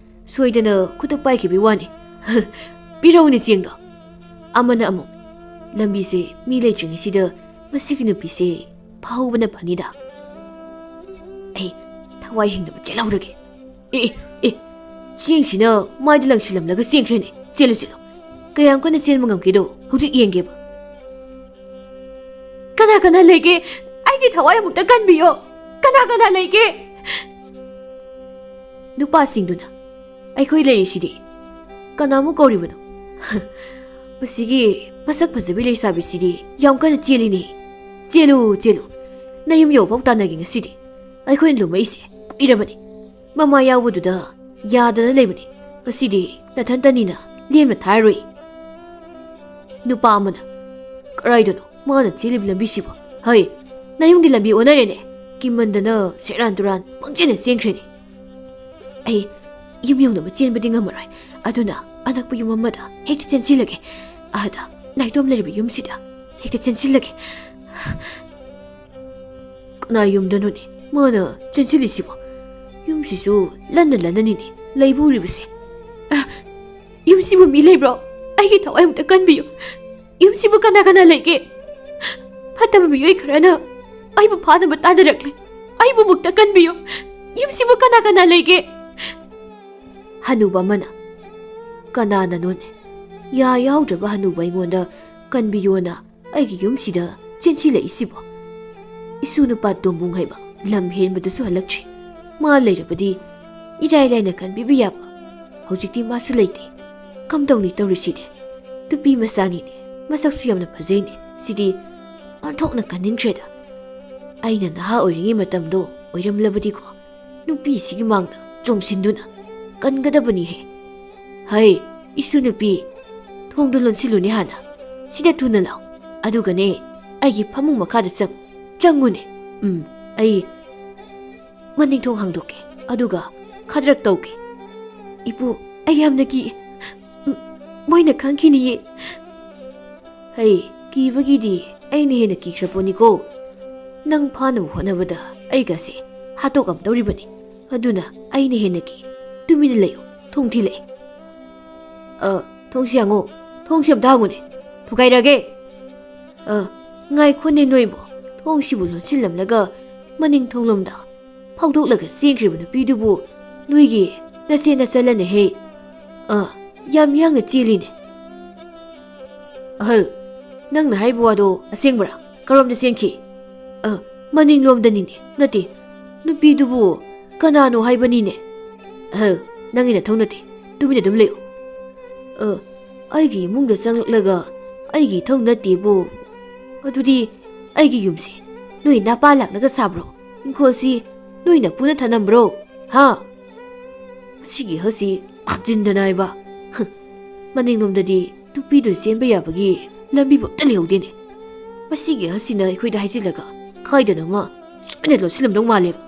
ꯁꯣꯏꯗꯅ ꯈꯨꯠꯇ ꯄꯥꯏꯈꯤꯕꯩ ꯋꯥꯅꯤ꯫ ꯄꯤꯔꯛꯎꯅꯦ ꯆꯦꯡꯗꯣ꯫ ꯑꯃꯅ ꯑꯃꯨꯛ, "ꯂꯝꯕꯤꯁꯦ ꯃꯤ ꯂꯩꯇ꯭ꯔꯤꯉꯩꯁꯤꯗ ꯃꯁꯤꯒꯤ ꯅꯨꯄꯤꯁꯦ ꯐꯥꯍꯧꯕꯅ ꯐꯅꯤꯗ꯫ ꯑꯩ ꯊꯋꯥꯏ ꯍꯤꯡꯅꯕ ꯆꯦꯜꯍꯧꯔꯒꯦ꯫ ꯑꯦ, ꯑꯦ, ꯑꯦ, ꯆꯦꯡꯁꯤꯅ ꯃꯥꯏꯗ ꯂꯪꯁꯤꯜꯂꯝꯂꯒ ꯆꯦꯟꯈ꯭ꯔꯦꯅꯦ꯫ ꯆꯦꯜꯂꯨ, ꯆꯦꯜꯂꯨ꯫ ꯀꯌꯥꯝ ꯀꯟꯅ ꯆꯦꯟꯕ ꯉꯝꯒꯦꯗꯣ ꯍꯧꯖꯤꯛ ꯌꯦꯡꯒꯦꯕ꯫" "ꯀꯅꯥ ꯀꯅꯥ ꯂꯩꯒꯦ? ꯑꯩꯒꯤ ꯊꯋꯥꯏ ꯑꯃꯨꯛꯇ ꯀꯟꯕꯤꯌꯣ꯫ ꯀꯅꯥ ꯀꯅꯥ ꯂꯩꯒꯦ?" ꯅꯨꯄꯥꯁꯤꯡꯗꯨꯅ, "ꯑꯩꯈꯣꯏ ꯂꯩꯔꯤꯁꯤꯗꯤ꯫ ꯀꯅꯥꯃꯨꯛ ꯀꯧꯔꯤꯕꯅꯣ?" "ꯃꯁꯤꯒꯤ ꯃꯁꯛ ꯐꯖꯕꯤ ꯂꯩꯁꯥꯕꯤꯁꯤꯗꯤ ꯌꯥꯝ ꯀꯟꯅ ꯆꯦꯜꯂꯤꯅꯦ꯫ ꯆꯦꯜꯂꯨ, ꯆꯦꯜꯂꯨ꯫ ꯅꯌꯨꯝ ꯌꯧꯐꯥꯎ ꯇꯥꯟꯅꯒꯦ ꯉꯁꯤꯗꯤ꯫ ꯑꯩꯈꯣꯏꯅ ꯂꯨꯝꯃꯛꯏꯁꯦ ꯀꯨꯏꯔꯕꯅꯤ꯫ ꯃꯃꯥ ꯌꯥꯎꯕꯗꯨꯗ ꯌꯥꯗꯅ ꯂꯩꯕꯅꯤ꯫ ꯉꯁꯤꯗꯤ ꯅꯊꯟꯇꯅꯤꯅ ꯂꯦꯝꯅ ꯊꯥꯔꯔꯣꯏ꯫" ꯅꯨꯄꯥ ꯑꯃꯅ, "ꯀꯔꯥꯏꯗꯅꯣ ꯃꯥꯅ ꯆꯦꯜꯂꯤꯕ ꯂꯝꯕꯤꯁꯤꯕꯣ? ꯍꯩ, ꯅꯌꯨꯝꯒꯤ ꯂꯝꯕꯤ ꯑꯣꯟꯅꯔꯦꯅꯦ꯫ ꯀꯤꯃꯟꯗꯅ ꯁꯦꯔꯥꯟ ꯇꯨꯔꯥꯟ ꯄꯪꯆꯦꯟꯗ ꯆꯦꯟꯈ꯭ꯔꯦꯅꯦ꯫ ꯑꯩ ꯌꯨꯝ ꯌꯧꯅꯕ ꯆꯦꯟꯕꯗꯤ ꯉꯝꯃꯔꯣꯏ꯫ ꯑꯗꯨꯅ ꯑꯅꯛꯄ ꯌꯨꯝ ꯑꯃꯗ ꯍꯦꯛꯇ ꯆꯦꯟꯁꯤꯜꯂꯒꯦ꯫ ꯑꯥꯗ ꯅꯥꯏꯇꯣꯝ ꯂꯩꯔꯤꯕ ꯌꯨꯝꯁꯤꯗ ꯍꯦꯛꯇ ꯆꯦꯟꯁꯤꯜꯂꯒꯦ꯫" "ꯀꯅꯥ ꯌꯨꯝꯗꯅꯣꯅꯦ ꯃꯥꯅ ꯆꯦꯟꯁꯤꯜꯂꯤꯁꯤꯕꯣ? ꯌꯨꯝꯁꯤꯁꯨ ꯂꯟꯅ ꯂꯟꯅꯅꯤꯅꯦ ꯂꯩꯕꯨ ꯎꯔꯤꯕꯁꯦ꯫ ꯑ, ꯌꯨꯝꯁꯤꯕꯨ ꯃꯤ ꯂꯩꯕ꯭ꯔꯣ? ꯑꯩꯒꯤ ꯊꯋꯥꯏ ꯑꯃꯨꯛꯇ ꯀꯟꯕꯤꯌꯨ꯫ ꯌꯨꯝꯁꯤꯕꯨ ꯀꯅꯥ ꯀꯅꯥ ꯂꯩꯒꯦ? ꯐꯠꯇꯕ ꯃꯤꯑꯣꯏ ꯈꯔꯅ ꯑꯩꯕꯨ ꯐꯥꯅꯕ ꯇꯥꯟꯅꯔꯛꯂꯦ꯫ ꯑꯩꯕꯨ ꯑꯃꯨꯛꯇ ꯀꯟꯕꯤꯌꯨ꯫ ꯌꯨꯝꯁꯤꯕꯨ ꯀꯅꯥ ꯀꯅꯥ ꯂꯩꯒꯦ?" ꯍꯅꯨꯕ ꯑꯃꯅ, "ꯀꯅꯥꯅꯅꯣꯅꯦ? ꯌꯥ ꯌꯥꯎꯗ꯭ꯔꯕ ꯍꯅꯨꯕ ꯑꯩꯉꯣꯟꯗ ꯀꯟꯕꯤꯌꯣꯅ ꯑꯩꯒꯤ ꯌꯨꯝꯁꯤꯗ ꯆꯦꯟꯁꯤꯜꯂꯛꯏꯁꯤꯕꯣ? ꯏꯁꯨ ꯅꯨꯄꯥ ꯇꯣꯝꯕꯨꯡ ꯍꯥꯏꯕ ꯂꯝ ꯍꯦꯟꯕꯗꯨꯁꯨ ꯍꯜꯂꯛꯇ꯭ꯔꯤ꯫ ꯃꯥ ꯂꯩꯔꯕꯗꯤ ꯏꯔꯥꯏ ꯂꯥꯏꯅ ꯀꯟꯕꯤꯕ ꯌꯥꯕ꯫ ꯍꯧꯖꯤꯛꯇꯤ ꯃꯥꯁꯨ ꯂꯩꯇꯦ꯫ ꯀꯝꯗꯧꯅꯤ ꯇꯧꯔꯤꯁꯤꯗꯤ? ꯅꯨꯄꯤ ꯃꯆꯥꯅꯤꯅꯦ, ꯃꯁꯛꯁꯨ ꯌꯥꯝꯅ ꯐꯖꯩꯅꯦ꯫ ꯁꯤꯗꯤ ꯑꯣꯟꯊꯣꯛꯅ ꯀꯟꯅꯤꯡꯈ꯭ꯔꯦꯗ꯫ ꯑꯩꯅ ꯅꯍꯥ ꯑꯣꯏꯔꯤꯉꯩ ꯃꯇꯝꯗꯣ ꯑꯣꯏꯔꯝꯂꯕꯗꯤꯀꯣ, ꯅꯨꯄꯤꯁꯤꯒꯤ ꯃꯥꯡꯗ ꯆꯣꯡꯁꯤꯟꯗꯨꯅ ꯀꯟꯒꯗꯕꯅꯤꯍꯦ꯫ ꯍꯩ, ꯏꯁꯨ ꯅꯨꯄꯤ, ꯊꯣꯡꯗꯨ ꯂꯣꯟꯁꯤꯜꯂꯨꯅꯦ ꯍꯥꯟꯅ꯫ ꯁꯤꯗ ꯊꯨꯅ ꯂꯥꯛꯑꯣ꯫ ꯑꯗꯨꯒꯅꯦ, ꯑꯩꯒꯤ ꯐꯃꯨꯡ ꯃꯈꯥꯗ ꯆꯪ-, ꯆꯪꯉꯨꯅꯦ꯫ ꯎꯝ, ꯑꯩ ꯃꯅꯤꯡ ꯊꯣꯡ ꯍꯥꯡꯗꯣꯛꯀꯦ꯫ ꯑꯗꯨꯒ ꯈꯗ꯭ꯔꯛ ꯇꯧꯒꯦ꯫ "ꯏꯄꯨ, ꯑꯩ ꯌꯥꯝꯅ ꯀꯤ꯫ ꯎꯝ, ꯃꯣꯏꯅ ꯈꯪꯈꯤꯅꯤꯌꯦ꯫" "ꯍꯩ, ꯀꯤꯕꯒꯤꯗꯤ ꯑꯩꯅ ꯍꯦꯟꯅ ꯀꯤꯈ꯭ꯔ ꯄꯣꯠꯅꯤꯀꯣ꯫ ꯅꯪ ꯐꯥꯅꯕ ꯍꯣꯠꯅꯕꯗ ꯑꯩꯒꯁꯦ ꯍꯥꯠꯇꯣꯛꯑꯝꯗꯧꯔꯤꯕꯅꯤ꯫ ꯑꯗꯨꯅ ꯑꯩꯅ ꯍꯦꯟꯅ ꯀꯤ꯫ ꯇꯨꯃꯤꯟꯅ ꯂꯩꯌꯨ, ꯊꯣꯡ ꯊꯤꯜꯂꯛꯑꯦ꯫" "ꯑ, ꯊꯣꯡꯁꯤ ꯍꯥꯡꯉꯣ, ꯊꯣꯡꯁꯤ ꯑꯝꯇ ꯍꯥꯡꯉꯨꯅꯦ, ꯊꯨꯒꯥꯏꯔꯒꯦ꯫" "ꯑ, ꯉꯥꯏꯈꯣꯅꯦ ꯅꯣꯏꯕꯣ, ꯊꯣꯡꯁꯤꯕꯨ ꯂꯣꯟꯁꯤꯜꯂꯝꯂꯒ ꯃꯅꯤꯡ ꯊꯣꯡꯂꯣꯝꯗ ꯐꯥꯎꯗꯣꯛꯂꯒ ꯆꯦꯟꯈ꯭ꯔꯤꯕ ꯅꯨꯄꯤꯗꯨꯕꯨ ꯅꯣꯏꯒꯤ ꯅꯆꯦ ꯅꯆꯜꯂꯅꯦꯍꯦ꯫ ꯑ, ꯌꯥꯝ ꯌꯥꯡꯅ ꯆꯦꯜꯂꯤꯅꯦ꯫" "ꯑꯍꯜ, ꯅꯪꯅ ꯍꯥꯏꯕ ꯋꯥꯗꯣ ꯑꯁꯦꯡꯕꯔꯥ? ꯀꯔꯣꯝꯗ ꯆꯦꯟꯈꯤ?" "ꯑ, ꯃꯅꯤꯡꯂꯣꯝꯗꯅꯤꯅꯦ꯫ ꯅꯠꯇꯦ, ꯅꯨꯄꯤꯗꯨꯕꯨ ꯀꯅꯥꯅꯣ ꯍꯥꯏꯕꯅꯤꯅꯦ꯫" "ꯑꯍꯜ, ꯅꯪꯒꯤ ꯅꯊꯧ ꯅꯠꯇꯦ, ꯇꯨꯃꯤꯟꯅ ꯑꯗꯨꯝ ꯂꯩꯌꯨ꯫" "ꯑ, ꯑꯩꯒꯤ ꯏꯃꯨꯡꯗ ꯆꯪꯂꯛꯂꯒ ꯑꯩꯒꯤ ꯏꯊꯧ ꯅꯠꯇꯦꯕꯨ? ꯑꯗꯨꯗꯤ ꯑꯩꯒꯤ ꯌꯨꯝꯁꯤ ꯅꯣꯏ ꯅꯄꯥ ꯂꯥꯛꯂꯒ ꯁꯥꯕ꯭ꯔꯣ? ꯏꯪꯈꯣꯜꯁꯤ ꯅꯣꯏ ꯅꯄꯨꯅ ꯊꯅꯝꯕ꯭ꯔꯣ? ꯍꯥ?" ꯃꯁꯤꯒꯤ ꯑꯍꯜꯁꯤ ꯍꯥꯞꯆꯤꯟꯗꯅ ꯍꯥꯏꯕ꯫ ꯍ, ꯃꯅꯤꯡꯂꯣꯝꯗꯗꯤ ꯅꯨꯄꯤꯗꯨꯅ ꯆꯦꯟꯕ ꯌꯥꯕꯒꯤ ꯂꯝꯕꯤꯕꯨ ꯑꯝꯇ ꯂꯩꯍꯧꯗꯦꯅꯦ꯫ ꯃꯁꯤꯒꯤ ꯑꯍꯜꯁꯤꯅ ꯑꯩꯈꯣꯏꯗ ꯍꯥꯏꯖꯤꯜꯂꯒ ꯀꯥꯏꯗꯅꯣꯃ ꯁꯣꯏꯅ ꯂꯣꯠꯁꯤꯜꯂꯝꯗꯧ ꯃꯥꯜꯂꯦꯕ꯫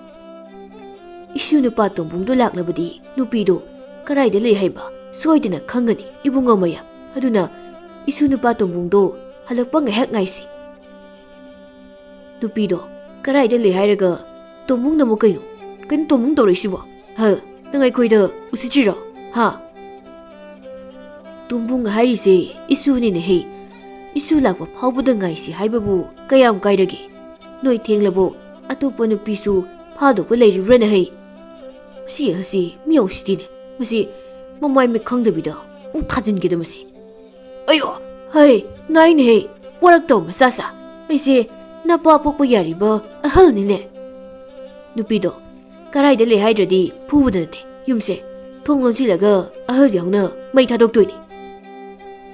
ꯏꯁꯨ ꯅꯨꯄꯥ ꯇꯣꯝꯕꯨꯡꯗꯣ ꯂꯥꯛꯂꯕꯗꯤ ꯅꯨꯄꯤꯗꯣ ꯀꯗꯥꯏꯗ ꯂꯩ ꯍꯥꯏꯕ ꯁꯣꯏꯗꯅ ꯈꯪꯒꯅꯤ ꯏꯕꯨꯡꯉꯣ ꯃꯌꯥꯝ꯫ ꯑꯗꯨꯅ ꯏꯁꯨ ꯅꯨꯄꯥ ꯇꯣꯝꯕꯨꯡꯗꯣ ꯍꯜꯂꯛꯄ ꯉꯥꯏꯍꯥꯛ ꯉꯥꯏꯁꯤ꯫ ꯅꯨꯄꯤꯗꯣ ꯀꯗꯥꯏꯗ ꯂꯩ ꯍꯥꯏꯔꯒ ꯇꯣꯝꯕꯨꯡꯅ ꯑꯃꯨꯛ ꯀꯩꯅꯣ? ꯀꯩꯅꯣ ꯇꯣꯝꯕꯨꯡ ꯇꯧꯔꯛꯏꯁꯤꯕꯣ? ꯍꯜ, ꯅꯪ ꯑꯩꯈꯣꯏꯗ ꯎꯁꯤꯠꯇ꯭ꯔꯤꯔꯣ? ꯍꯥ? ꯇꯣꯝꯕꯨꯡ ꯍꯥꯏꯔꯤꯁꯦ ꯏꯁꯨꯅꯤꯅꯦꯍꯦ꯫ ꯏꯁꯨ ꯂꯥꯛꯄ ꯐꯥꯎꯕꯗ ꯉꯥꯏꯁꯤ ꯍꯥꯏꯕꯕꯨ ꯀꯌꯥꯝ ꯀꯥꯏꯔꯒꯦ? ꯅꯣꯏ ꯊꯦꯡꯂꯕꯣ? ꯑꯇꯣꯞꯄ ꯅꯨꯄꯤꯁꯨ ꯐꯥꯗꯧꯕ ꯂꯩꯔꯤꯕ꯭ꯔꯥꯅꯦꯍꯦ? ꯃꯁꯤ ꯑꯁꯤ ꯃꯤ ꯎꯁꯤꯠꯇꯤꯅꯦ꯫ ꯃꯁꯤ ꯃꯃꯥꯏ ꯃꯤꯠ ꯈꯪꯗꯕꯤꯗ ꯑꯃꯨꯛ ꯊꯥꯖꯤꯟꯒꯦꯗ ꯃꯁꯤ꯫ ꯑꯌꯣ, ꯍꯩ, ꯅꯥꯏꯅꯦꯍꯦ, ꯋꯥꯔꯛꯇꯕ ꯃꯆꯥꯁꯥ꯫ ꯑꯩꯁꯦ ꯅꯄꯥ ꯄꯣꯛꯄ ꯌꯥꯔꯤꯕ ꯑꯍꯜꯅꯤꯅꯦ꯫ ꯅꯨꯄꯤꯗꯣ ꯀꯔꯥꯏꯗ ꯂꯩ ꯍꯥꯏꯗ꯭ꯔꯗꯤ ꯐꯨꯕꯗ ꯅꯠꯇꯦ, ꯌꯨꯝꯁꯦ ꯊꯣꯡ ꯂꯣꯟꯁꯤꯜꯂꯒ ꯑꯍꯜ ꯌꯥꯎꯅ ꯃꯩ ꯊꯥꯗꯣꯛꯇꯣꯏꯅꯤ꯫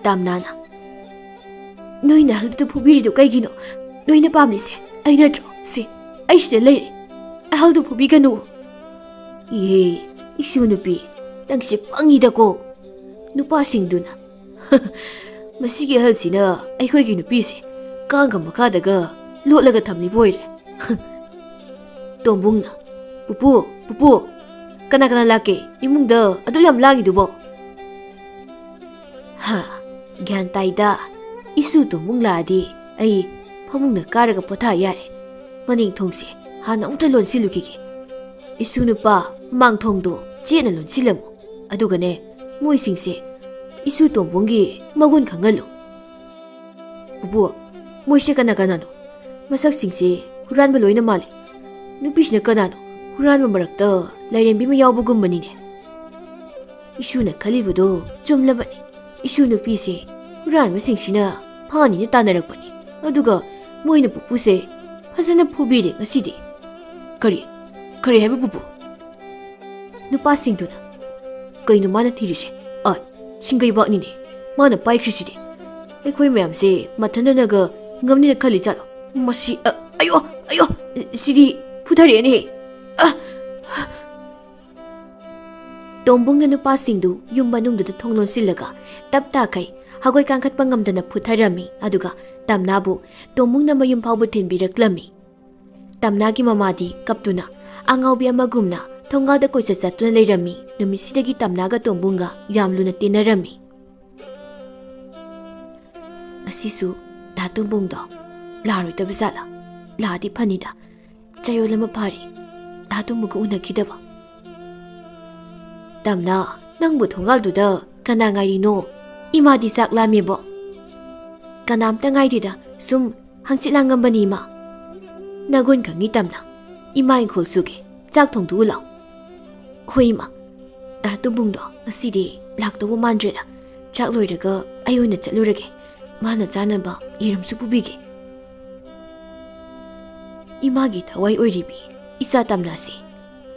ꯇꯥꯝꯅꯥꯅ, "ꯅꯣꯏꯅ ꯑꯍꯜꯗꯨ ꯐꯨꯕꯤꯔꯤꯗꯨ ꯀꯩꯒꯤꯅꯣ? ꯅꯣꯏꯅ ꯄꯥꯝꯂꯤꯁꯦ ꯑꯩ ꯅꯠꯇ꯭ꯔꯣ? ꯁꯤ, ꯑꯩ ꯁꯤꯗ ꯂꯩꯔꯦ꯫ ꯑꯍꯜꯗꯨ ꯐꯨꯕꯤꯒꯅꯨ꯫" ꯏꯍꯦ, ꯏꯁꯨ ꯅꯨꯄꯤ, ꯅꯪꯁꯦ ꯄꯪꯉꯤꯗꯀꯣ꯫ ꯅꯨꯄꯥꯁꯤꯡꯗꯨꯅ ꯃꯁꯤꯒꯤ ꯑꯍꯜꯁꯤꯅ ꯑꯩꯈꯣꯏꯒꯤ ꯅꯨꯄꯤꯁꯦ ꯀꯥꯡꯒ ꯃꯈꯥꯗꯒ ꯂꯣꯠꯂꯒ ꯊꯝꯂꯤꯕ ꯑꯣꯏꯔꯦ꯫ ꯇꯣꯝꯕꯨꯡꯅ, "ꯄꯨꯄꯨ, ꯄꯨꯄꯨ, ꯀꯅꯥ ꯀꯅꯥ ꯂꯥꯛꯀꯦ? ꯏꯃꯨꯡꯗ ꯑꯗꯨ ꯌꯥꯝ ꯂꯥꯡꯉꯤꯗꯨꯕꯣ? ꯍꯥ, ꯒ꯭ꯌꯥꯟ ꯇꯥꯏꯗ꯫ ꯏꯁꯨ ꯇꯣꯝꯕꯨꯡ ꯂꯥꯛꯑꯗꯤ ꯑꯩ ꯐꯃꯨꯡꯗ ꯀꯥꯔꯒ ꯄꯣꯊꯥ ꯌꯥꯔꯦ꯫ ꯃꯅꯤꯡ ꯊꯣꯡꯁꯦ ꯍꯥꯟꯅ ꯑꯃꯨꯛꯇ ꯂꯣꯟꯁꯤꯜꯂꯨꯈꯤꯒꯦ꯫ ꯏꯁꯨ ꯅꯨꯄꯥ, ꯃꯥꯡ ꯊꯣꯡꯗꯣ ꯆꯦꯠꯅ ꯂꯣꯟꯁꯤꯜꯂꯝꯃꯨ꯫ ꯑꯗꯨꯒꯅꯦ, ꯃꯣꯏꯁꯤꯡꯁꯦ ꯏꯁꯨ ꯇꯣꯝꯕꯨꯡꯒꯤ ꯃꯒꯨꯟ ꯈꯪꯍꯜꯂꯨ꯫ ꯄꯨꯄꯨ, ꯃꯣꯏꯁꯦ ꯀꯅꯥ ꯀꯅꯥꯅꯣ? ꯃꯁꯛꯁꯤꯡꯁꯦ ꯍꯨꯔꯥꯟꯕ ꯂꯣꯏꯅ ꯃꯥꯜꯂꯦ꯫ ꯅꯨꯄꯤꯁꯤꯅ ꯀꯅꯥꯅꯣ? ꯍꯨꯔꯥꯟꯕ ꯃꯔꯛꯇ ꯂꯥꯏꯔꯦꯝꯕꯤ ꯑꯃ ꯌꯥꯎꯕꯒꯨꯝꯕꯅꯤꯅꯦ꯫ ꯏꯁꯨꯅ ꯈꯜꯂꯤꯕꯗꯣ ꯆꯨꯝꯂꯕꯅꯤ꯫ ꯏꯁꯨ ꯅꯨꯄꯤꯁꯦ ꯍꯨꯔꯥꯟꯕꯁꯤꯡꯁꯤꯅ ꯐꯥꯅꯤꯅ ꯇꯥꯟꯅꯔꯛꯄꯅꯤ꯫ ꯑꯗꯨꯒ ꯃꯣꯏꯅ ꯄꯨꯄꯨꯁꯦ ꯐꯖꯅ ꯐꯨꯕꯤꯔꯦ ꯉꯁꯤꯗꯤ꯫ ꯀꯔꯤ? ꯀꯔꯤ ꯍꯥꯏꯕ ꯄꯨꯄꯨ? ꯅꯨꯄꯥꯁꯤꯡꯗꯨꯅ, "ꯀꯩꯅꯣ ꯃꯥꯅ ꯊꯤꯔꯤꯁꯦ? ꯑ, ꯁꯤꯡꯒꯩꯕꯥꯛꯅꯤꯅꯦ꯫ ꯃꯥꯅ ꯄꯥꯏꯈ꯭ꯔꯤꯁꯤꯗꯤ꯫ ꯑꯩꯈꯣꯏ ꯃꯌꯥꯝꯁꯦ ꯃꯊꯟꯗꯅꯒ ꯉꯝꯅꯤꯅ ꯈꯜꯂꯤ ꯖꯥꯠꯂꯣ? ꯃꯁꯤ, ꯑ, ꯑꯌꯣ, ꯑꯌꯣ, ꯁꯤꯗꯤ ꯐꯨꯊꯔꯛꯑꯦꯅꯦ꯫ ꯑ!" ꯇꯣꯝꯕꯨꯡꯅ ꯅꯨꯄꯥꯁꯤꯡꯗꯨ ꯌꯨꯝ ꯃꯅꯨꯡꯗꯨꯗ ꯊꯣꯡ ꯂꯣꯟꯁꯤꯜꯂꯒ ꯇꯞ ꯇꯥꯈꯩ ꯍꯒꯣꯏ ꯀꯥꯡꯈꯠꯄ ꯉꯝꯗꯅ ꯐꯨꯊꯔꯝꯃꯤ꯫ ꯑꯗꯨꯒ ꯇꯝꯅꯥꯕꯨ ꯇꯣꯝꯕꯨꯡꯅ ꯃꯌꯨꯝ ꯐꯥꯎꯕ ꯊꯤꯟꯕꯤꯔꯛꯂꯝꯃꯤ꯫ ꯇꯝꯅꯥꯒꯤ ꯃꯃꯥꯗꯤ ꯀꯞꯇꯨꯅ ꯑꯉꯥꯎꯕꯤ ꯑꯃꯒꯨꯝꯅ ꯊꯣꯡꯒꯥꯜꯗ ꯀꯣꯏꯆꯠ ꯆꯠꯇꯨꯅ ꯂꯩꯔꯝꯃꯤ꯫ ꯅꯨꯃꯤꯠꯁꯤꯗꯒꯤ ꯇꯝꯅꯥꯒ ꯇꯣꯝꯕꯨꯡꯒ ꯌꯥꯝ ꯂꯨꯅ ꯇꯤꯟꯅꯔꯝꯃꯤ꯫ ꯉꯁꯤꯁꯨ ꯗꯥ ꯇꯣꯝꯕꯨꯡꯗꯣ ꯂꯥꯛꯑꯔꯣꯏꯗꯕ ꯖꯥꯠꯂꯥ? ꯂꯥꯛꯑꯗꯤ ꯐꯅꯤꯗ꯫ ꯆꯌꯣꯜ ꯑꯃ ꯐꯥꯔꯦ ꯗꯥ ꯇꯣꯝꯕꯨꯡꯒ ꯎꯅꯈꯤꯗꯕ꯫ ꯇꯝꯅꯥ, ꯅꯪꯕꯨ ꯊꯣꯡꯒꯥꯜꯗꯨꯗ ꯀꯅꯥ ꯉꯥꯏꯔꯤꯅꯣ? ꯏꯃꯥꯗꯤ ꯆꯥꯛ ꯂꯥꯝꯃꯦꯕꯣ꯫ ꯀꯅꯥꯝꯇ ꯉꯥꯏꯗꯦꯗ, ꯁꯨꯝ ꯍꯪꯆꯤꯠ ꯂꯥꯡꯉꯝꯕꯅꯤ ꯏꯃꯥ꯫ ꯅꯒꯨꯟ ꯈꯪꯉꯤ ꯇꯝꯅꯥ꯫ ꯏꯃꯥ ꯏꯪꯈꯣꯜ ꯁꯨꯒꯦ, ꯆꯥꯛ ꯊꯣꯡꯗꯣꯛꯎ ꯂꯥꯎ꯫ ꯍꯣꯏ ꯏꯃꯥ, ꯗꯥ ꯇꯣꯝꯕꯨꯡꯗꯣ ꯉꯁꯤꯗꯤ ꯂꯥꯛꯇꯧꯕ ꯃꯥꯟꯗ꯭ꯔꯦꯗ꯫ ꯆꯥꯛ ꯂꯣꯏꯔꯒ ꯑꯩ ꯑꯣꯏꯅ ꯆꯠꯂꯨꯔꯒꯦ꯫ ꯃꯥꯅ ꯆꯥꯅꯕ ꯌꯦꯔꯨꯝꯁꯨ ꯄꯨꯕꯤꯒꯦ꯫ ꯏꯃꯥꯒꯤ ꯊꯋꯥꯏ ꯑꯣꯏꯔꯤꯕꯤ ꯏꯆꯥ ꯇꯝꯅꯥꯁꯦ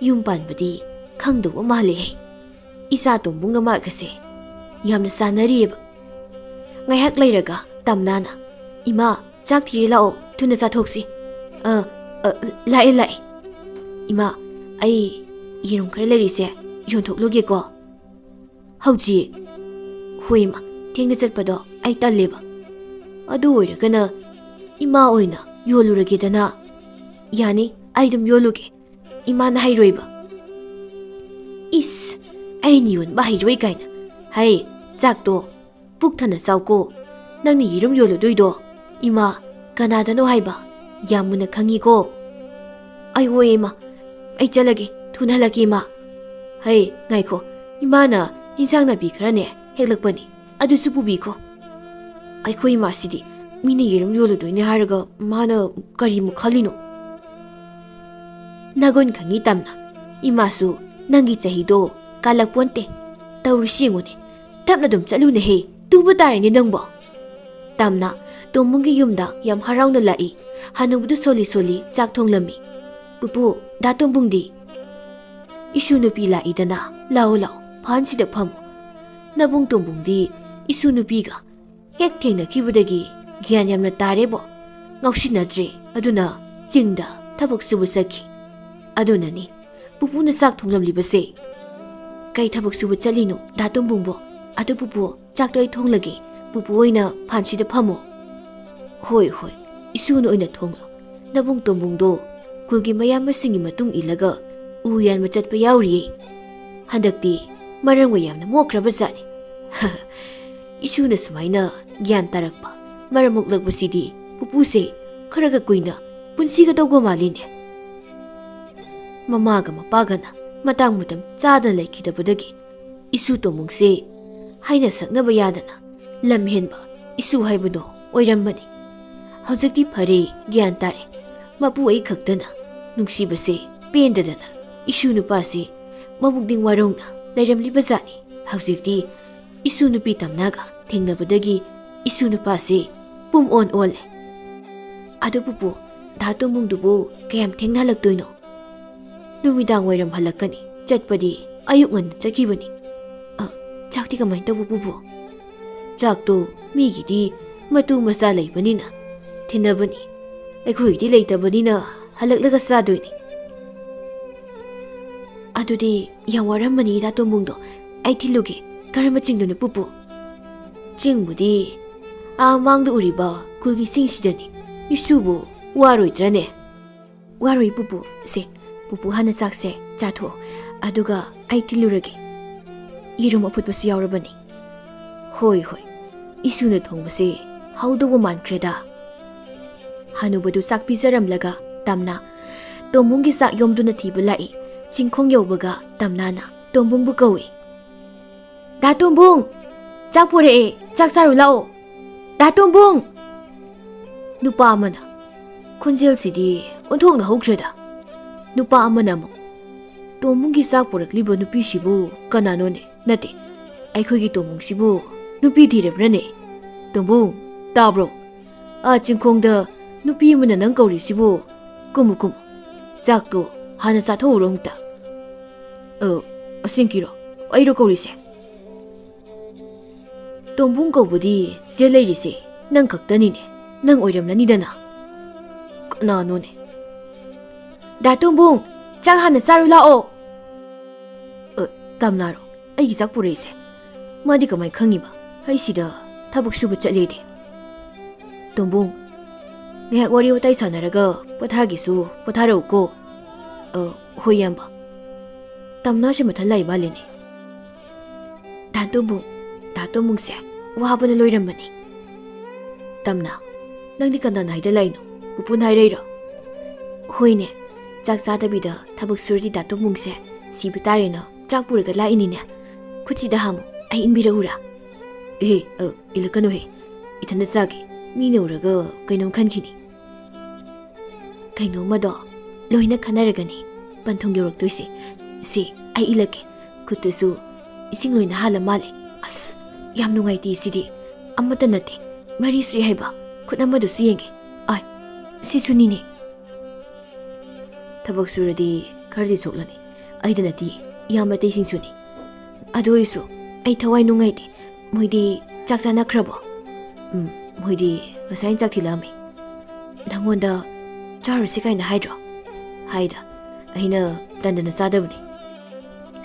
ꯌꯨꯝ ꯄꯥꯟꯕꯗꯤ ꯈꯪꯗꯧꯕ ꯃꯥꯜꯂꯦꯍꯦ꯫ ꯏꯆꯥ ꯇꯣꯝꯕꯨꯡꯒ ꯃꯥꯒꯁꯦ ꯌꯥꯝꯅ ꯆꯥꯟꯅꯔꯤꯑꯕ꯫ ꯉꯥꯏꯍꯥꯛ ꯂꯩꯔꯒ ꯇꯝꯅꯥꯅ, "ꯏꯃꯥ, ꯆꯥꯛ ꯊꯤꯔꯦ ꯂꯥꯛꯑꯣ, ꯊꯨꯅ ꯆꯥꯊꯣꯛꯁꯤ꯫" "ꯑ, ꯑ, ꯂꯥꯛꯑꯦ, ꯂꯥꯛꯑꯦ꯫ ꯏꯃꯥ, ꯑꯩ ꯌꯦꯔꯨꯝ ꯈꯔ ꯂꯩꯔꯤꯁꯦ ꯌꯣꯟꯊꯣꯛꯂꯨꯒꯦꯀꯣ꯫" "ꯍꯧꯖꯤꯛ?" "ꯍꯣꯏ ꯏꯃꯥ, ꯊꯦꯡꯅ ꯆꯠꯄꯗꯣ ꯑꯩ ꯇꯜꯂꯦꯕ꯫ ꯑꯗꯨ ꯑꯣꯏꯔꯒꯅ ꯏꯃꯥ ꯑꯣꯏꯅ ꯌꯣꯜꯂꯨꯔꯒꯦꯗꯅ꯫" "ꯌꯥꯅꯤ, ꯑꯩ ꯑꯗꯨꯝ ꯌꯣꯜꯂꯨꯒꯦ꯫ ꯏꯃꯥꯅ ꯍꯩꯔꯣꯏꯕ꯫" ꯑꯩꯅ ꯌꯣꯟꯕ ꯍꯩꯔꯣꯏ ꯀꯥꯏꯅ꯫ ꯍꯩ, ꯆꯥꯛꯇꯣ ꯄꯨꯛ ꯊꯟꯅ ꯆꯥꯎꯀꯣ꯫ ꯅꯪꯅ ꯌꯦꯔꯨꯝ ꯌꯣꯜꯂꯨꯗꯣꯏꯗꯣ ꯏꯃꯥ ꯀꯅꯥꯗꯅꯣ ꯍꯥꯏꯕ ꯌꯥꯝ ꯃꯨꯟꯅ ꯈꯪꯉꯤꯀꯣ꯫ ꯑꯩ ꯍꯣꯏ ꯏꯃꯥ, ꯑꯩ ꯆꯠꯂꯒꯦ, ꯊꯨꯅ ꯍꯜꯂꯛꯀꯦ ꯏꯃꯥ꯫ ꯍꯩ, ꯉꯥꯏꯈꯣ, ꯏꯃꯥꯅ ꯏꯟꯁꯥꯡ ꯅꯥꯄꯤ ꯈꯔꯅꯦ ꯍꯦꯛꯂꯛꯄꯅꯤ, ꯑꯗꯨꯁꯨ ꯄꯨꯕꯤꯈꯣ꯫ ꯑꯩꯈꯣꯏ ꯏꯃꯥꯁꯤꯗꯤ ꯃꯤꯅ ꯌꯦꯔꯨꯝ ꯌꯣꯜꯂꯨꯗꯣꯏꯅꯦ ꯍꯥꯏꯔꯒ ꯃꯥꯅ ꯀꯔꯤꯃꯨꯛ ꯈꯜꯂꯤꯅꯣ? ꯅꯒꯨꯟ ꯈꯪꯉꯤ ꯇꯝꯅ, ꯏꯃꯥꯁꯨ ꯅꯪꯒꯤ ꯆꯍꯤꯗꯣ ꯀꯥꯜꯂꯛꯄꯣꯟꯇꯦ꯫ ꯇꯧꯔꯤꯁꯤ ꯌꯦꯡꯉꯨꯅꯦ, ꯇꯞꯅ ꯑꯗꯨꯝ ꯆꯠꯂꯨꯅꯦꯍꯦ, ꯇꯨꯕ ꯇꯥꯔꯦꯅꯦ ꯅꯪꯕꯣ꯫ ꯇꯝꯅ ꯇꯣꯝꯕꯨꯡꯒꯤ ꯌꯨꯝꯗ ꯌꯥꯝ ꯍꯔꯥꯎꯅ ꯂꯥꯛꯏ꯫ ꯍꯅꯨꯕꯗꯨ ꯁꯣꯜꯂꯤ ꯁꯣꯜꯂꯤ ꯆꯥꯛ ꯊꯣꯡꯂꯝꯃꯤ꯫ "ꯄꯨꯄꯨ, ꯗꯥ ꯇꯣꯝꯕꯨꯡꯗꯤ?" "ꯏꯁꯨ ꯅꯨꯄꯤ ꯂꯥꯛꯏꯗꯅ, ꯂꯥꯛꯑꯣ ꯂꯥꯛꯑꯣ, ꯐꯥꯟꯁꯤꯗ ꯐꯝꯃꯨ꯫ ꯅꯕꯨꯡ ꯇꯣꯝꯕꯨꯡꯗꯤ ꯏꯁꯨ ꯅꯨꯄꯤꯒ ꯍꯦꯛ ꯊꯦꯡꯅꯈꯤꯕꯗꯒꯤ ꯒ꯭ꯌꯥꯟ ꯌꯥꯝꯅ ꯇꯥꯔꯦꯕꯣ꯫ ꯉꯥꯎꯁꯤꯟꯅꯗ꯭ꯔꯦ, ꯑꯗꯨꯅ ꯆꯤꯡꯗ ꯊꯕꯛ ꯁꯨꯕ ꯆꯠꯈꯤ꯫ ꯑꯗꯨꯅꯅꯤ ꯄꯨꯄꯨꯅ ꯆꯥꯛ ꯊꯣꯡꯂꯝꯂꯤꯕꯁꯦ꯫" "ꯀꯩ ꯊꯕꯛ ꯁꯨꯕ ꯆꯠꯂꯤꯅꯣ, ꯗꯥ ꯇꯣꯝꯕꯨꯡꯕꯣ? ꯑꯗꯨ ꯄꯨꯄꯨ, ꯆꯥꯛꯇꯣ ꯑꯩ ꯊꯣꯡꯂꯒꯦ, ꯄꯨꯄꯨ ꯑꯣꯏꯅ ꯐꯥꯟꯁꯤꯗ ꯐꯝꯃꯣ꯫" "ꯍꯣꯏ, ꯍꯣꯏ, ꯏꯁꯨꯅ ꯑꯣꯏꯅ ꯊꯣꯡꯂꯣ꯫ ꯅꯕꯨꯡ ꯇꯣꯝꯕꯨꯡꯗꯣ ꯈꯨꯜꯒꯤ ꯃꯌꯥꯝꯕꯁꯤꯡꯒꯤ ꯃꯇꯨꯡ ꯏꯜꯂꯒ ꯎ ꯌꯥꯟꯕ ꯆꯠꯄ ꯌꯥꯎꯔꯤꯌꯦ꯫ ꯍꯟꯗꯛꯇꯤ ꯃꯔꯝꯒ ꯌꯥꯝꯅ ꯃꯣꯛꯈ꯭ꯔꯕ ꯖꯥꯠꯅꯤ꯫" ꯏꯁꯨꯅ ꯁꯨꯃꯥꯏꯅ ꯒ꯭ꯌꯥꯟ ꯇꯥꯔꯛꯄ, ꯃꯔꯝ ꯃꯣꯛꯂꯛꯄꯁꯤꯗꯤ ꯄꯨꯄꯨꯁꯦ ꯈꯔꯒ ꯀꯨꯏꯅ ꯄꯨꯟꯁꯤꯒꯗꯧꯕ ꯃꯥꯜꯂꯤꯅꯦ꯫ ꯃꯃꯥꯒ ꯃꯄꯥꯒꯅ ꯃꯇꯥꯡ ꯃꯇꯝ ꯆꯥꯗꯅ ꯂꯩꯈꯤꯗꯕꯗꯒꯤ ꯏꯁꯨ ꯇꯣꯝꯕꯨꯡꯁꯦ ꯍꯥꯏꯅ ꯁꯛꯅꯕ ꯌꯥꯗꯅ ꯂꯝ ꯍꯦꯟꯕ ꯏꯁꯨ ꯍꯥꯏꯕꯗꯣ ꯑꯣꯏꯔꯝꯕꯅꯤ꯫ ꯍꯧꯖꯤꯛꯇꯤ ꯐꯔꯦ, ꯒ꯭ꯌꯥꯟ ꯇꯥꯔꯦ꯫ ꯃꯄꯨ ꯑꯩ ꯈꯛꯇꯅ ꯅꯨꯡꯁꯤꯕꯁꯦ ꯄꯦꯟꯗꯗꯅ ꯏꯁꯨ ꯅꯨꯄꯥꯁꯦ ꯃꯕꯨꯛꯅꯤꯡ ꯋꯥꯔꯧꯅ ꯂꯩꯔꯝꯂꯤꯕ ꯖꯥꯠꯅꯤ꯫ ꯍꯧꯖꯤꯛꯇꯤ ꯏꯁꯨ ꯅꯨꯄꯤ ꯇꯝꯅꯒ ꯊꯦꯡꯅꯕꯗꯒꯤ ꯏꯁꯨ ꯅꯨꯄꯥꯁꯦ ꯄꯨꯝ ꯑꯣꯟ ꯑꯣꯜꯂꯦ꯫ "ꯑꯗꯨ ꯄꯨꯄꯨ, ꯗꯥ ꯇꯣꯝꯕꯨꯡꯗꯨꯕꯨ ꯀꯌꯥꯝ ꯊꯦꯡꯅ ꯍꯜꯂꯛꯇꯣꯏꯅꯣ?" "ꯅꯨꯃꯤꯗꯥꯡ ꯋꯥꯏꯔꯝ ꯍꯜꯂꯛꯀꯅꯤ꯫ ꯆꯠꯄꯗꯤ ꯑꯌꯨꯛ ꯉꯟꯅ ꯆꯠꯈꯤꯕꯅꯤ꯫" "ꯑ, ꯆꯥꯛꯇꯤ ꯀꯃꯥꯏꯅ ꯇꯧꯕ ꯄꯨꯄꯨ?" "ꯆꯥꯛꯇꯣ ꯃꯤꯒꯤꯗꯤ ꯃꯇꯨ ꯃꯆꯥ ꯂꯩꯕꯅꯤꯅ ꯊꯤꯟꯅꯕꯅꯤ, ꯑꯩꯈꯣꯏꯒꯤꯗꯤ ꯂꯩꯇꯕꯅꯤꯅ ꯍꯜꯂꯛꯂꯒ ꯆꯥꯗꯣꯏꯅꯤ꯫" "ꯑꯗꯨꯗꯤ ꯌꯥꯝ ꯋꯥꯔꯝꯃꯅꯤ ꯗꯥ ꯇꯣꯝꯕꯨꯡꯗꯣ꯫ ꯑꯩ ꯊꯤꯜꯂꯨꯒꯦ꯫ ꯀꯔꯝꯕ ꯆꯤꯡꯗꯅꯣ ꯄꯨꯄꯨ?" "ꯆꯤꯡꯕꯨꯗꯤ ꯑꯥ ꯃꯥꯡꯗ ꯎꯔꯤꯕ ꯈꯨꯜꯒꯤ ꯆꯤꯡꯁꯤꯗꯅꯤ꯫ ꯏꯁꯨꯕꯨ ꯋꯥꯔꯣꯏꯗ꯭ꯔꯅꯦ?" "ꯋꯥꯔꯣꯏ ꯄꯨꯄꯨ꯫ ꯁꯦ, ꯄꯨꯄꯨ ꯍꯥꯟꯅ ꯆꯥꯛꯁꯦ ꯆꯥꯊꯣꯛꯑꯣ, ꯑꯗꯨꯒ ꯑꯩ ꯊꯤꯜꯂꯨꯔꯒꯦ꯫ ꯌꯦꯔꯨꯝ ꯑꯐꯨꯠꯄꯁꯨ ꯌꯥꯎꯔꯕꯅꯤ꯫ ꯍꯣꯏ, ꯍꯣꯏ, ꯏꯁꯨꯅ ꯊꯣꯡꯕꯁꯦ ꯍꯥꯎꯗꯧꯕ ꯃꯥꯟꯈ꯭ꯔꯦꯗ꯫ ꯍꯅꯨꯕꯗꯨ ꯆꯥꯛ ꯄꯤꯖꯔꯝꯂꯒ ꯇꯝꯅ ꯇꯣꯝꯕꯨꯡꯒꯤ ꯆꯥꯛ ꯌꯣꯝꯗꯨꯅ ꯊꯤꯕ ꯂꯥꯛꯏ꯫ ꯆꯤꯡꯈꯣꯡ ꯌꯧꯕꯒ ꯇꯝꯅꯥꯅ ꯇꯣꯝꯕꯨꯡꯕꯨ ꯀꯧꯏ꯫ "ꯗꯥ ꯇꯣꯝꯕꯨꯡ, ꯆꯥꯛ ꯄꯨꯔꯛꯑꯦ, ꯆꯥꯛ ꯆꯥꯔꯨ ꯂꯥꯛꯑꯣ꯫ ꯗꯥ ꯇꯣꯝꯕꯨꯡ!" ꯅꯨꯄꯥ ꯑꯃꯅ, ꯈꯣꯟꯖꯦꯜꯁꯤꯗꯤ ꯑꯣꯟꯊꯣꯛꯅ ꯍꯧꯈ꯭ꯔꯦꯗ꯫ ꯅꯨꯄꯥ ꯑꯃꯅ ꯑꯃꯨꯛ, "ꯇꯣꯝꯕꯨꯡꯒꯤ ꯆꯥꯛ ꯄꯨꯔꯛꯂꯤꯕ ꯅꯨꯄꯤꯁꯤꯕꯨ ꯀꯅꯥꯅꯣꯅꯦ? ꯅꯠꯇꯦ, ꯑꯩꯈꯣꯏꯒꯤ ꯇꯣꯝꯕꯨꯡꯁꯤꯕꯨ ꯅꯨꯄꯤ ꯊꯤꯔꯕ꯭ꯔꯅꯦ? ꯇꯣꯝꯕꯨꯡ, ꯇꯥꯕ꯭ꯔꯣ? ꯑꯥ ꯆꯤꯡꯈꯣꯡꯗ ꯅꯨꯄꯤ ꯑꯃꯅ ꯅꯪ ꯀꯧꯔꯤꯁꯤꯕꯨ꯫ ꯀꯨꯝꯃꯨ, ꯀꯨꯝꯃꯨ, ꯆꯥꯛꯇꯣ ꯍꯥꯟꯅ ꯆꯥꯊꯣꯛꯎꯔꯣ ꯑꯃꯨꯛꯇ꯫" "ꯑ, ꯑꯁꯦꯡꯀꯤꯔꯣ? ꯑꯩꯔꯣ ꯀꯧꯔꯤꯁꯦ?" "ꯇꯣꯝꯕꯨꯡ ꯀꯧꯕꯗꯤ ꯁꯤꯗ ꯂꯩꯔꯤꯁꯦ ꯅꯪ ꯈꯛꯇꯅꯤꯅꯦ꯫ ꯅꯪ ꯑꯣꯏꯔꯝꯂꯅꯤꯗꯅ꯫" "ꯀꯅꯥꯅꯣꯅꯦ?" "ꯗꯥ ꯇꯣꯝꯕꯨꯡ, ꯆꯥꯛ ꯍꯥꯟꯅ ꯆꯥꯔꯨ ꯂꯥꯛꯑꯣ꯫" "ꯑ, ꯇꯝꯅꯥꯔꯣ? ꯑꯩꯒꯤ ꯆꯥꯛ ꯄꯨꯔꯛꯏꯁꯦ? ꯃꯥꯗꯤ ꯀꯃꯥꯏ ꯈꯪꯉꯤꯕ ꯑꯩ ꯁꯤꯗ ꯊꯕꯛ ꯁꯨꯕ ꯆꯠꯂꯦꯗꯤ?" "ꯇꯣꯝꯕꯨꯡ, ꯉꯥꯏꯍꯥꯛ ꯋꯥꯔꯤ ꯋꯥꯇꯥꯏ ꯁꯥꯟꯅꯔꯒ ꯄꯣꯊꯥꯒꯦꯁꯨ ꯄꯣꯊꯥꯔꯛꯎꯀꯣ꯫" "ꯑ, ꯍꯣꯏ, ꯏꯌꯥꯝꯕ꯫" ꯇꯝꯅꯥꯁꯦ ꯃꯊꯟ ꯂꯥꯛꯏ ꯃꯥꯜꯂꯦꯅꯦ꯫ "ꯗꯥ ꯇꯣꯝꯕꯨꯡ, ꯗꯥ ꯇꯣꯝꯕꯨꯡꯁꯦ ꯋꯥꯕꯅ ꯂꯣꯏꯔꯝꯃꯅꯤ꯫" "ꯇꯝꯅꯥ, ꯅꯪꯗꯤ ꯀꯅꯥꯅ ꯍꯥꯏꯗ ꯂꯥꯛꯏꯅꯣ? ꯄꯨꯄꯨꯅ ꯍꯥꯏꯔꯛꯏꯔꯣ?" "ꯍꯣꯏꯅꯦ, ꯆꯥꯛ ꯆꯥꯗꯕꯤꯗ ꯊꯕꯛ ꯁꯨꯔꯗꯤ ꯗꯥ ꯇꯣꯝꯕꯨꯡꯁꯦ ꯁꯤꯕ ꯇꯥꯔꯦꯅ ꯆꯥꯛ ꯄꯨꯔꯒ ꯂꯥꯛꯏꯅꯤꯅꯦ꯫ ꯈꯨꯠꯁꯤꯗ ꯍꯥꯝꯃꯨ, ꯑꯩ ꯏꯟꯕꯤꯔꯛꯎꯔꯥ?" "ꯑꯦ, ꯑ, ꯏꯜꯂꯛꯀꯅꯨꯍꯦ, ꯏꯊꯟꯗ ꯆꯥꯒꯦ꯫ ꯃꯤꯅ ꯎꯔꯒ ꯀꯩꯅꯣꯝ ꯈꯟꯈꯤꯅꯤ꯫" "ꯀꯩꯅꯣꯝꯃꯗꯣ ꯂꯣꯏꯅ ꯈꯟꯅꯔꯒꯅꯤ ꯄꯟꯊꯨꯡ ꯌꯧꯔꯛꯇꯣꯏꯁꯦ꯫ ꯁꯤ, ꯑꯩ ꯏꯜꯂꯛꯀꯦ꯫" ꯈꯨꯠꯇꯨꯁꯨ ꯏꯁꯤꯡ ꯂꯣꯏꯅ ꯍꯥꯜꯂ ꯃꯥꯜꯂꯦ꯫ ꯑꯁ, ꯌꯥꯝ ꯅꯨꯡꯉꯥꯏꯇꯦ ꯁꯤꯗꯤ꯫ ꯑꯃꯠꯇ ꯅꯠꯇꯦ, ꯃꯔꯤ ꯁꯨꯏ ꯍꯥꯏꯕ꯫ ꯈꯨꯠ ꯑꯃꯗꯨꯁꯨ ꯌꯦꯡꯒꯦ꯫ ꯑꯥꯏ, ꯁꯤꯁꯨꯅꯤꯅꯦ꯫ ꯊꯕꯛ ꯁꯨꯔꯗꯤ ꯈꯔꯗꯤ ꯁꯣꯛꯂꯅꯤ꯫ ꯑꯩꯗ ꯅꯠꯇꯦ, ꯏꯌꯥꯝꯕ ꯑꯇꯩꯁꯤꯡꯁꯨꯅꯤ꯫ ꯑꯗꯨ ꯑꯣꯏꯔꯁꯨ ꯑꯩ ꯊꯋꯥꯏ ꯅꯨꯡꯉꯥꯏꯇꯦ꯫ ꯃꯣꯏꯗꯤ ꯆꯥꯛ ꯆꯥꯅꯈ꯭ꯔꯕꯣ? "ꯎꯝ, ꯃꯣꯏꯗꯤ ꯉꯁꯥꯏꯅ ꯆꯥꯛ ꯊꯤꯜꯂꯛꯑꯝꯃꯤ꯫" "ꯅꯪꯉꯣꯟꯗ ꯆꯥꯔꯨꯁꯤ ꯀꯥꯏꯅ ꯍꯥꯏꯗ꯭ꯔꯣ?" "ꯍꯥꯏꯗ, ꯑꯩꯅ ꯇꯟꯗꯅ ꯆꯥꯗꯕꯅꯤ꯫"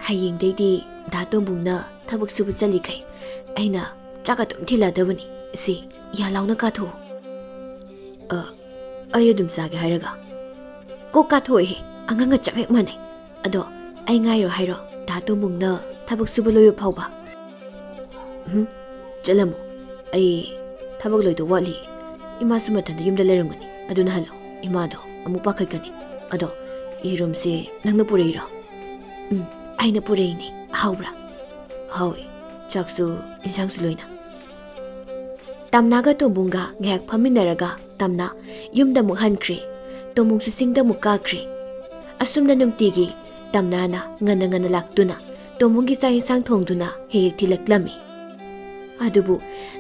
"ꯍꯌꯦꯡꯗꯩꯗꯤ ꯗꯥ ꯇꯣꯝꯕꯨꯡꯅ ꯊꯕꯛ ꯁꯨꯕ ꯆꯠꯂꯤꯈꯩ ꯑꯩꯅ ꯆꯥꯛ ꯑꯗꯨꯝ ꯊꯤꯜꯂꯛꯑꯗꯕꯅꯤ꯫ ꯁꯤ, ꯌꯥ ꯂꯥꯎꯅ ꯀꯥꯊꯣꯛꯎ꯫" "ꯑ, ꯑꯩ ꯑꯗꯨꯝ ꯆꯥꯒꯦ ꯍꯥꯏꯔꯒ?" "ꯀꯣꯛ ꯀꯥꯊꯣꯛꯑꯦꯍꯦ, ꯑꯉꯥꯡꯒ ꯆꯞ ꯍꯦꯛ ꯃꯥꯟꯅꯩ꯫ ꯑꯗꯣ ꯑꯩ ꯉꯥꯏꯔꯣ ꯍꯥꯏꯔꯣ, ꯗꯥ ꯇꯣꯝꯕꯨꯡꯅ ꯊꯕꯛ ꯁꯨꯕ ꯂꯣꯏꯕ ꯐꯥꯎꯕ꯫ ꯎꯝ, ꯆꯠꯂꯝꯃꯣ꯫ ꯑꯩ ꯊꯕꯛ ꯂꯣꯏꯗꯧ ꯋꯥꯠꯂꯤ꯫ ꯏꯃꯥꯁꯨ ꯃꯊꯟꯇ ꯌꯨꯝꯗ ꯂꯩꯔꯝꯒꯅꯤ꯫ ꯑꯗꯨꯅ ꯍꯜꯂꯣ꯫ ꯏꯃꯥꯗꯣ ꯑꯃꯨꯛ ꯄꯥꯈꯠꯀꯅꯤ꯫ ꯑꯗꯣ ꯌꯦꯔꯨꯝꯁꯦ ꯅꯪꯅ ꯄꯨꯔꯛꯏꯔꯣ? ꯎꯝ, ꯑꯩꯅ ꯄꯨꯔꯛꯏꯅꯦ꯫ ꯍꯥꯎꯕ꯭ꯔꯥ? ꯍꯥꯎꯏ꯫ ꯆꯥꯛꯁꯨ ꯏꯟꯁꯥꯡꯁꯨ ꯂꯣꯏꯅ꯫ ꯇꯝꯅꯥꯒ ꯇꯣꯝꯕꯨꯡꯒ ꯉꯥꯏꯍꯥꯛ ꯐꯝꯃꯤꯟꯅꯔꯒ ꯇꯝꯅꯥ ꯌꯨꯝꯗ ꯑꯃꯨꯛ ꯍꯟꯈ꯭ꯔꯦ꯫ ꯇꯣꯝꯕꯨꯡꯁꯨ ꯆꯤꯡꯗ ꯑꯃꯨꯛ ꯀꯥꯈ꯭ꯔꯦ꯫ ꯑꯁꯨꯝꯅ ꯅꯨꯡꯇꯤꯒꯤ ꯇꯝꯅꯥꯅ ꯉꯟꯅ ꯉꯟꯅ ꯂꯥꯛꯇꯨꯅ ꯇꯣꯝꯕꯨꯡꯒꯤ ꯆꯥꯛ ꯏꯟꯁꯥꯡ ꯊꯣꯡꯗꯨꯅ ꯍꯦꯛ ꯍꯦꯛ ꯊꯤꯜꯂꯛꯂꯝꯃꯤ꯫ ꯑꯗꯨꯕꯨ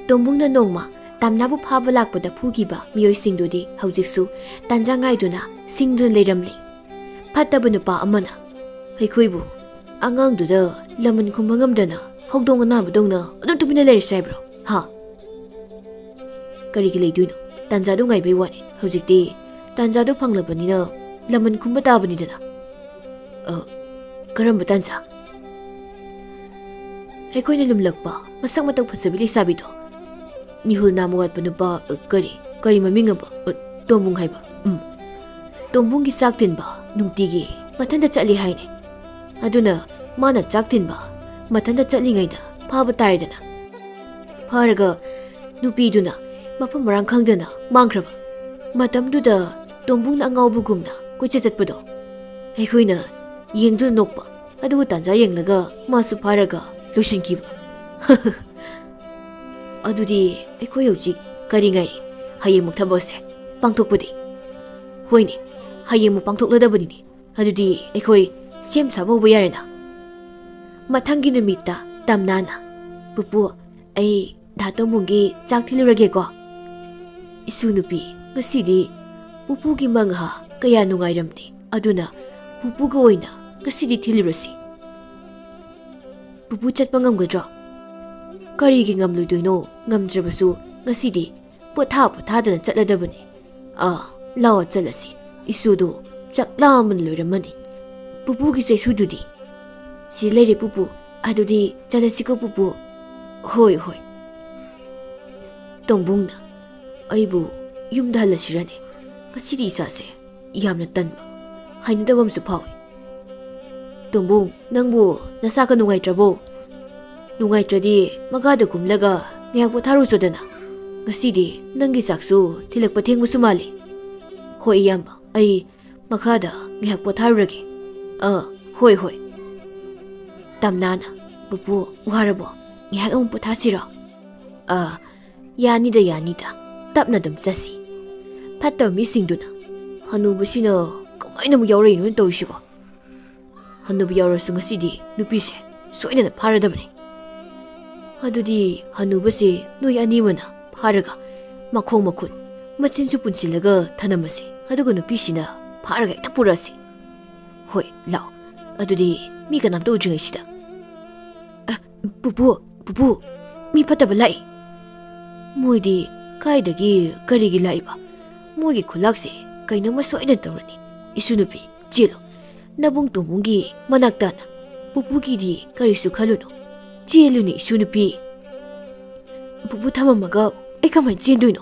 ꯇꯣꯝꯕꯨꯡꯅ ꯅꯣꯡꯃ ꯇꯝꯅꯥꯕꯨ ꯐꯥꯕ ꯂꯥꯛꯄꯗ ꯐꯨꯈꯤꯕ ꯃꯤꯑꯣꯏꯁꯤꯡꯗꯨꯗꯤ ꯍꯧꯖꯤꯛꯁꯨ ꯇꯥꯟꯖꯥ ꯉꯥꯏꯗꯨꯅ ꯁꯤꯡꯗꯨꯅ ꯂꯩꯔꯝꯂꯤ꯫ ꯐꯠꯇꯕ ꯅꯨꯄꯥ ꯑꯃꯅ ꯑꯩꯈꯣꯏꯕꯨ ꯑꯉꯥꯡꯗꯨꯗ ꯂꯃꯟ ꯈꯨꯝꯕ ꯉꯝꯗꯅ ꯍꯧꯗꯣꯡ ꯑꯅꯥꯕꯗꯧꯅ ꯑꯗꯨꯝ ꯇꯨꯃꯤꯟꯅ ꯂꯩꯔꯁꯦ ꯍꯥꯏꯕ꯭ꯔꯣ? ꯍꯥ? ꯀꯔꯤꯒꯤ ꯂꯩꯗꯣꯏꯅꯣ? ꯇꯥꯟꯖꯥꯗꯣ ꯉꯥꯏꯕꯩ ꯋꯥꯅꯤ꯫ ꯍꯧꯖꯤꯛꯇꯤ ꯇꯥꯟꯖꯥꯗꯣ ꯐꯪꯂꯕꯅꯤꯅ ꯂꯃꯟ ꯈꯨꯝꯕ ꯇꯥꯕꯅꯤꯗꯅ꯫ ꯑ, ꯀꯔꯝꯕ ꯇꯥꯟꯖꯥ? ꯑꯩꯈꯣꯏꯅ ꯂꯨꯝꯂꯛꯄ ꯃꯁꯛ ꯃꯇꯧ ꯐꯖꯕꯤ ꯂꯩꯁꯥꯕꯤꯗꯣ꯫ ꯃꯤꯍꯨꯜ ꯅꯥꯝ ꯋꯥꯠꯄ ꯅꯨꯄꯥ, ꯑ, ꯀꯔꯤ, ꯀꯔꯤ ꯃꯃꯤꯡ ꯑꯕ? ꯑ, ꯇꯣꯝꯕꯨꯡ ꯍꯥꯏꯕ꯫ ꯎꯝ꯫ ꯇꯣꯝꯕꯨꯡꯒꯤ ꯆꯥꯛ ꯊꯤꯟꯕ ꯅꯨꯡꯇꯤꯒꯤ ꯃꯊꯟꯇ ꯆꯠꯂꯤ ꯍꯥꯏꯅꯦ꯫ ꯑꯗꯨꯅ ꯃꯥꯅ ꯆꯥꯛ ꯊꯤꯟꯕ ꯃꯊꯟꯇ ꯆꯠꯂꯤꯉꯩꯗ ꯐꯥꯕ ꯇꯥꯔꯦꯗꯅ꯫ ꯐꯥꯔꯒ ꯅꯨꯄꯤꯗꯨꯅ ꯃꯐꯝ ꯃꯔꯥꯡ ꯈꯪꯗꯅ ꯃꯥꯡꯈ꯭ꯔꯕ꯫ ꯃꯇꯝꯗꯨꯗ ꯇꯣꯝꯕꯨꯡꯅ ꯑꯉꯥꯎꯕꯒꯨꯝꯅ ꯀꯣꯏꯆꯠ ꯆꯠꯄꯗꯣ ꯑꯩꯈꯣꯏꯅ ꯌꯦꯡꯗꯨꯅ ꯅꯣꯛꯄ꯫ ꯑꯗꯨꯕꯨ ꯇꯥꯟꯖꯥ ꯌꯦꯡꯂꯒ ꯃꯥꯁꯨ ꯐꯥꯔꯒ ꯂꯣꯏꯁꯤꯟꯈꯤꯕ꯫ ꯑꯗꯨꯗꯤ ꯑꯩꯈꯣꯏ ꯍꯧꯖꯤꯛ ꯀꯔꯤ ꯉꯥꯏꯔꯤ? ꯍꯌꯦꯡꯃꯨꯛ ꯊꯕꯛꯁꯦ ꯄꯥꯡꯊꯣꯛꯄꯗꯤ? ꯍꯣꯏꯅꯦ, ꯍꯌꯦꯡꯃꯨꯛ ꯄꯥꯡꯊꯣꯛꯂꯗꯕꯅꯤꯅꯦ꯫ ꯑꯗꯨꯗꯤ ꯑꯩꯈꯣꯏ ꯁꯦꯝ ꯁꯥꯕ ꯍꯧꯕ ꯌꯥꯔꯦꯅ꯫ ꯃꯊꯪꯒꯤ ꯅꯨꯃꯤꯠꯇ ꯇꯝꯅꯥꯅ, "ꯄꯨꯄꯨ, ꯑꯩ ꯗꯥ ꯇꯣꯝꯕꯨꯡꯒꯤ ꯆꯥꯛ ꯊꯤꯜꯂꯨꯔꯒꯦꯀꯣ꯫ ꯏꯁꯨ ꯅꯨꯄꯤ, ꯉꯁꯤꯗꯤ ꯄꯨꯄꯨꯒꯤ ꯃꯪꯍꯥ ꯀꯌꯥ ꯅꯨꯡꯉꯥꯏꯔꯝꯗꯦ, ꯑꯗꯨꯅ ꯄꯨꯄꯨꯒ ꯑꯣꯏꯅ ꯉꯁꯤꯗꯤ ꯊꯤꯜꯂꯨꯔꯁꯤ꯫ ꯄꯨꯄꯨ ꯆꯠꯄ ꯉꯝꯒꯗ꯭ꯔꯣ?" "ꯀꯔꯤꯒꯤ ꯉꯝꯂꯣꯏꯗꯣꯏꯅꯣ? ꯉꯝꯗ꯭ꯔꯕꯁꯨ ꯉꯁꯤꯗꯤ ꯄꯣꯊꯥ ꯄꯣꯊꯥꯗꯅ ꯆꯠꯂꯗꯕꯅꯤ꯫ ꯑꯥ, ꯂꯥꯛꯑꯣ ꯆꯠꯂꯁꯤ꯫ ꯏꯁꯨꯗꯣ ꯆꯥꯛ ꯂꯥꯝꯕꯅ ꯂꯣꯏꯔꯝꯃꯅꯤ꯫ ꯄꯨꯄꯨꯒꯤ ꯆꯩꯁꯨꯗꯨꯗꯤ?" "ꯁꯤ ꯂꯩꯔꯦ ꯄꯨꯄꯨ꯫ ꯑꯗꯨꯗꯤ ꯆꯠꯂꯁꯤꯀꯣ ꯄꯨꯄꯨ?" "ꯍꯣꯏ, ꯍꯣꯏ꯫" ꯇꯣꯝꯕꯨꯡꯅ, "ꯑꯩꯕꯨ ꯌꯨꯝꯗ ꯍꯜꯂꯁꯤꯔꯅꯦ? ꯉꯁꯤꯗꯤ ꯏꯁꯥꯁꯦ ꯌꯥꯝꯅ ꯇꯟꯕ, ꯍꯩꯅꯗꯕ ꯑꯃꯁꯨ ꯐꯥꯎꯏ꯫" ꯇꯣꯝꯕꯨꯡ, ꯅꯪꯕꯨ ꯅꯁꯥꯒ ꯅꯨꯡꯉꯥꯏꯇ꯭ꯔꯕꯣ? ꯅꯨꯡꯉꯥꯏꯇ꯭ꯔꯗꯤ ꯃꯈꯥꯗ ꯀꯨꯝꯂꯒ ꯉꯥꯏꯍꯥꯛ ꯄꯣꯊꯥꯔꯨꯆꯣꯗꯅ꯫ ꯉꯁꯤꯗꯤ ꯅꯪꯒꯤ ꯆꯥꯛꯁꯨ ꯊꯤꯜꯂꯛꯄ ꯊꯦꯡꯕꯁꯨ ꯃꯥꯜꯂꯤ꯫ ꯍꯣꯏ ꯏꯌꯥꯝꯕ, ꯑꯩ ꯃꯈꯥꯗ ꯉꯥꯏꯍꯥꯛ ꯄꯣꯊꯥꯔꯨꯔꯒꯦ꯫ ꯑ, ꯍꯣꯏ, ꯍꯣꯏ꯫ ꯇꯝꯅꯥꯅ, "ꯄꯨꯄꯨ, ꯋꯥꯔꯕꯣ? ꯉꯥꯏꯍꯥꯛ ꯑꯃꯨꯛ ꯄꯣꯊꯥꯁꯤꯔꯣ?" "ꯑ, ꯌꯥꯅꯤꯗ, ꯌꯥꯅꯤꯗ꯫ ꯇꯞꯅ ꯑꯗꯨꯝ ꯆꯠꯁꯤ꯫ ꯐꯠꯇꯕ ꯃꯤꯁꯤꯡꯗꯨꯅ ꯍꯅꯨꯕꯁꯤꯅ ꯀꯃꯥꯏꯅ ꯑꯃꯨꯛ ꯌꯥꯎꯔꯛꯏꯅꯣ ꯇꯧꯔꯤꯁꯤꯕꯣ? ꯍꯅꯨꯕ ꯌꯥꯎꯔꯁꯨ ꯉꯁꯤꯗꯤ ꯅꯨꯄꯤꯁꯦ ꯁꯣꯏꯗꯅ ꯐꯥꯔꯗꯕꯅꯤ꯫ ꯑꯗꯨꯗꯤ ꯍꯅꯨꯕꯁꯦ ꯅꯣꯏ ꯑꯅꯤꯃꯅ ꯐꯥꯔꯒ ꯃꯈꯣꯡ ꯃꯈꯨꯠ ꯃꯆꯤꯟꯁꯨ ꯄꯨꯟꯁꯤꯜꯂꯒ ꯊꯅꯝꯃꯁꯤ꯫ ꯑꯗꯨꯒ ꯅꯨꯄꯤꯁꯤꯅ ꯐꯥꯔꯒ ꯍꯦꯛꯇ ꯄꯨꯔꯛꯑꯁꯤ꯫ ꯍꯣꯏ, ꯂꯥꯛꯑꯣ꯫ ꯑꯗꯨꯗꯤ ꯃꯤ ꯀꯅꯥꯝꯇ ꯎꯗ꯭ꯔꯤꯉꯩꯁꯤꯗ꯫" "ꯑ, ꯄꯨꯄꯨ, ꯄꯨꯄꯨ, ꯃꯤ ꯐꯠꯇꯕ ꯂꯥꯛꯏ꯫" "ꯃꯣꯏꯗꯤ ꯀꯥꯏꯗꯒꯤ ꯀꯔꯤꯒꯤ ꯂꯥꯛꯏꯕ? ꯃꯣꯏꯒꯤ ꯈꯨꯂꯥꯛꯁꯦ ꯀꯩꯅꯣꯝꯃ ꯁꯣꯏꯗꯅ ꯇꯧꯔꯅꯤ꯫ ꯏꯁꯨ ꯅꯨꯄꯤ, ꯆꯦꯜꯂꯨ꯫ ꯅꯕꯨꯡ ꯇꯣꯝꯕꯨꯡꯒꯤ ꯃꯅꯥꯛꯇꯅ꯫ ꯄꯨꯄꯨꯒꯤꯗꯤ ꯀꯔꯤꯁꯨ ꯈꯜꯂꯨꯅꯨ꯫ ꯆꯦꯜꯂꯨꯅꯦ, ꯏꯁꯨ ꯅꯨꯄꯤ꯫" "ꯄꯨꯄꯨ ꯊꯝꯃꯝꯃꯒ ꯑꯩ ꯀꯃꯥꯏꯅ ꯆꯦꯟꯗꯣꯏꯅꯣ?"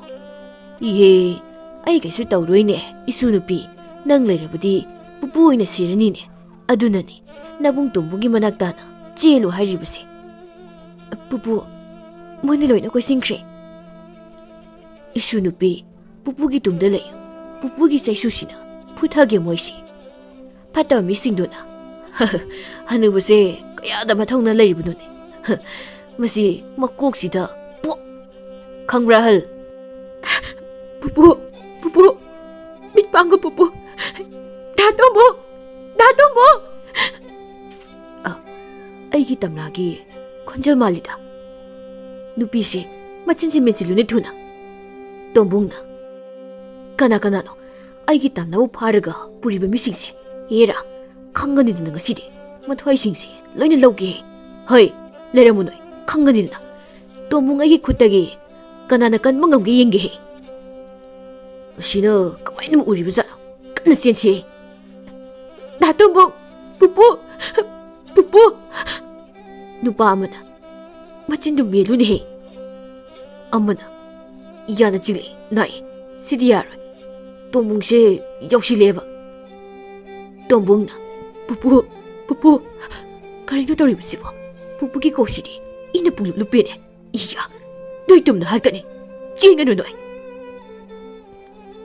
"ꯏꯍꯦ, ꯑꯩ ꯀꯩꯁꯨ ꯇꯧꯔꯣꯏꯅꯦ, ꯏꯁꯨ ꯅꯨꯄꯤ꯫ ꯅꯪ ꯂꯩꯔꯕꯗꯤ ꯄꯨꯄꯨ ꯑꯣꯏꯅ ꯁꯤꯔꯅꯤꯅꯦ꯫ ꯑꯗꯨꯅꯅꯤ ꯅꯕꯨꯡ ꯇꯣꯝꯕꯨꯒꯤ ꯃꯅꯥꯛ ꯇꯥꯅ ꯆꯦꯜꯂꯨ ꯍꯥꯏꯔꯤꯕꯁꯦ꯫" "ꯄꯨꯄꯨ, ꯃꯣꯏꯅ ꯂꯣꯏꯅ ꯀꯣꯏꯁꯤꯟꯈ꯭ꯔꯦ꯫" "ꯏꯁꯨ ꯅꯨꯄꯤ, ꯄꯨꯄꯨꯒꯤ ꯇꯨꯡꯗ ꯂꯩꯌꯨ꯫ ꯄꯨꯄꯨꯒꯤ ꯆꯩꯁꯨꯁꯤꯅ ꯐꯨꯊꯒꯦ ꯃꯣꯏꯁꯤ꯫" ꯐꯠꯇꯕ ꯃꯤꯁꯤꯡꯗꯨꯅ, "ꯍꯅꯨꯕꯁꯦ ꯀꯌꯥꯗ ꯃꯊꯧꯅ ꯂꯩꯔꯤꯕꯅꯣꯅꯦ꯫ ꯃꯁꯤ ꯃꯀꯣꯛꯁꯤꯗ ꯄꯣꯛ ꯈꯪꯕ꯭ꯔꯥ, ꯑꯍꯜ?" "ꯄꯨꯄꯨ, ꯄꯨꯄꯨ, ꯃꯤꯠ ꯄꯥꯡꯉꯨ ꯄꯨꯄꯨ꯫ ꯗꯥ ꯇꯣꯝꯕꯨ, ꯗꯥ ꯇꯣꯝꯕꯨ!" ꯑ, ꯑꯩꯒꯤ ꯇꯝꯂꯥꯒꯤ ꯈꯣꯟꯖꯦꯜ ꯃꯥꯜꯂꯤꯗ꯫ ꯅꯨꯄꯤꯁꯦ ꯃꯆꯤꯟꯁꯦ ꯃꯦꯟꯁꯤꯜꯂꯨꯅꯦ ꯊꯨꯅ꯫ ꯇꯣꯝꯕꯨꯡꯅ, "ꯀꯅꯥ ꯀꯅꯥꯅꯣ ꯑꯩꯒꯤ ꯇꯝꯅꯕ ꯐꯥꯔꯒ ꯄꯨꯔꯤꯕ ꯃꯤꯁꯤꯡꯁꯦ? ꯍꯦꯔꯥ, ꯈꯪꯒꯅꯤꯗꯅ ꯉꯁꯤꯗꯤ꯫ ꯃꯊ꯭ꯋꯥꯏꯁꯤꯡꯁꯦ ꯂꯣꯏꯅ ꯂꯧꯒꯦ꯫ ꯍꯣꯏ, ꯂꯩꯔꯝꯃꯨ ꯅꯣꯏ, ꯈꯪꯒꯅꯤꯗꯅ꯫ ꯇꯣꯝꯕꯨꯡ ꯑꯩꯒꯤ ꯈꯨꯠꯇꯒꯤ ꯀꯅꯥꯅ ꯀꯟꯕ ꯉꯝꯒꯦ ꯌꯦꯡꯒꯦ꯫" "ꯃꯁꯤꯅ ꯀꯃꯥꯏꯅ ꯎꯔꯤꯕ ꯖꯥꯠꯅꯣ? ꯀꯟꯅ ꯆꯦꯟꯁꯤ꯫" "ꯗꯥ ꯇꯣꯝꯕꯨꯡ, ꯄꯨꯄꯨ, ꯄꯨꯄꯨ!" ꯅꯨꯄꯥ ꯑꯃꯅ, "ꯃꯆꯤꯟꯗꯨ ꯃꯦꯜꯂꯨꯅꯦꯍꯦ꯫" ꯑꯃꯅ, "ꯌꯥꯅ ꯆꯤꯛꯂꯛꯑꯦ, ꯅꯥꯏ꯫ ꯁꯤꯗꯤ ꯌꯥꯔꯣꯏ꯫ ꯇꯣꯝꯕꯨꯡꯁꯦ ꯌꯧꯁꯤꯜꯂꯛꯑꯦꯕ꯫" ꯇꯣꯝꯕꯨꯡꯅ, "ꯄꯨꯄꯨ, ꯄꯨꯄꯨ, ꯀꯔꯤꯅꯣ ꯇꯧꯔꯤꯕꯁꯤꯕꯣ? ꯄꯨꯄꯨꯒꯤ ꯀꯣꯛꯁꯤꯗꯤ ꯏꯅ ꯄꯨꯡꯂꯨꯞ ꯂꯨꯞꯄꯦꯅꯦ꯫ ꯏꯌꯥ, ꯅꯣꯏ ꯇꯨꯝꯅ ꯍꯥꯠꯀꯅꯤ꯫ ꯆꯦꯟꯒꯅꯨ ꯅꯣꯏ꯫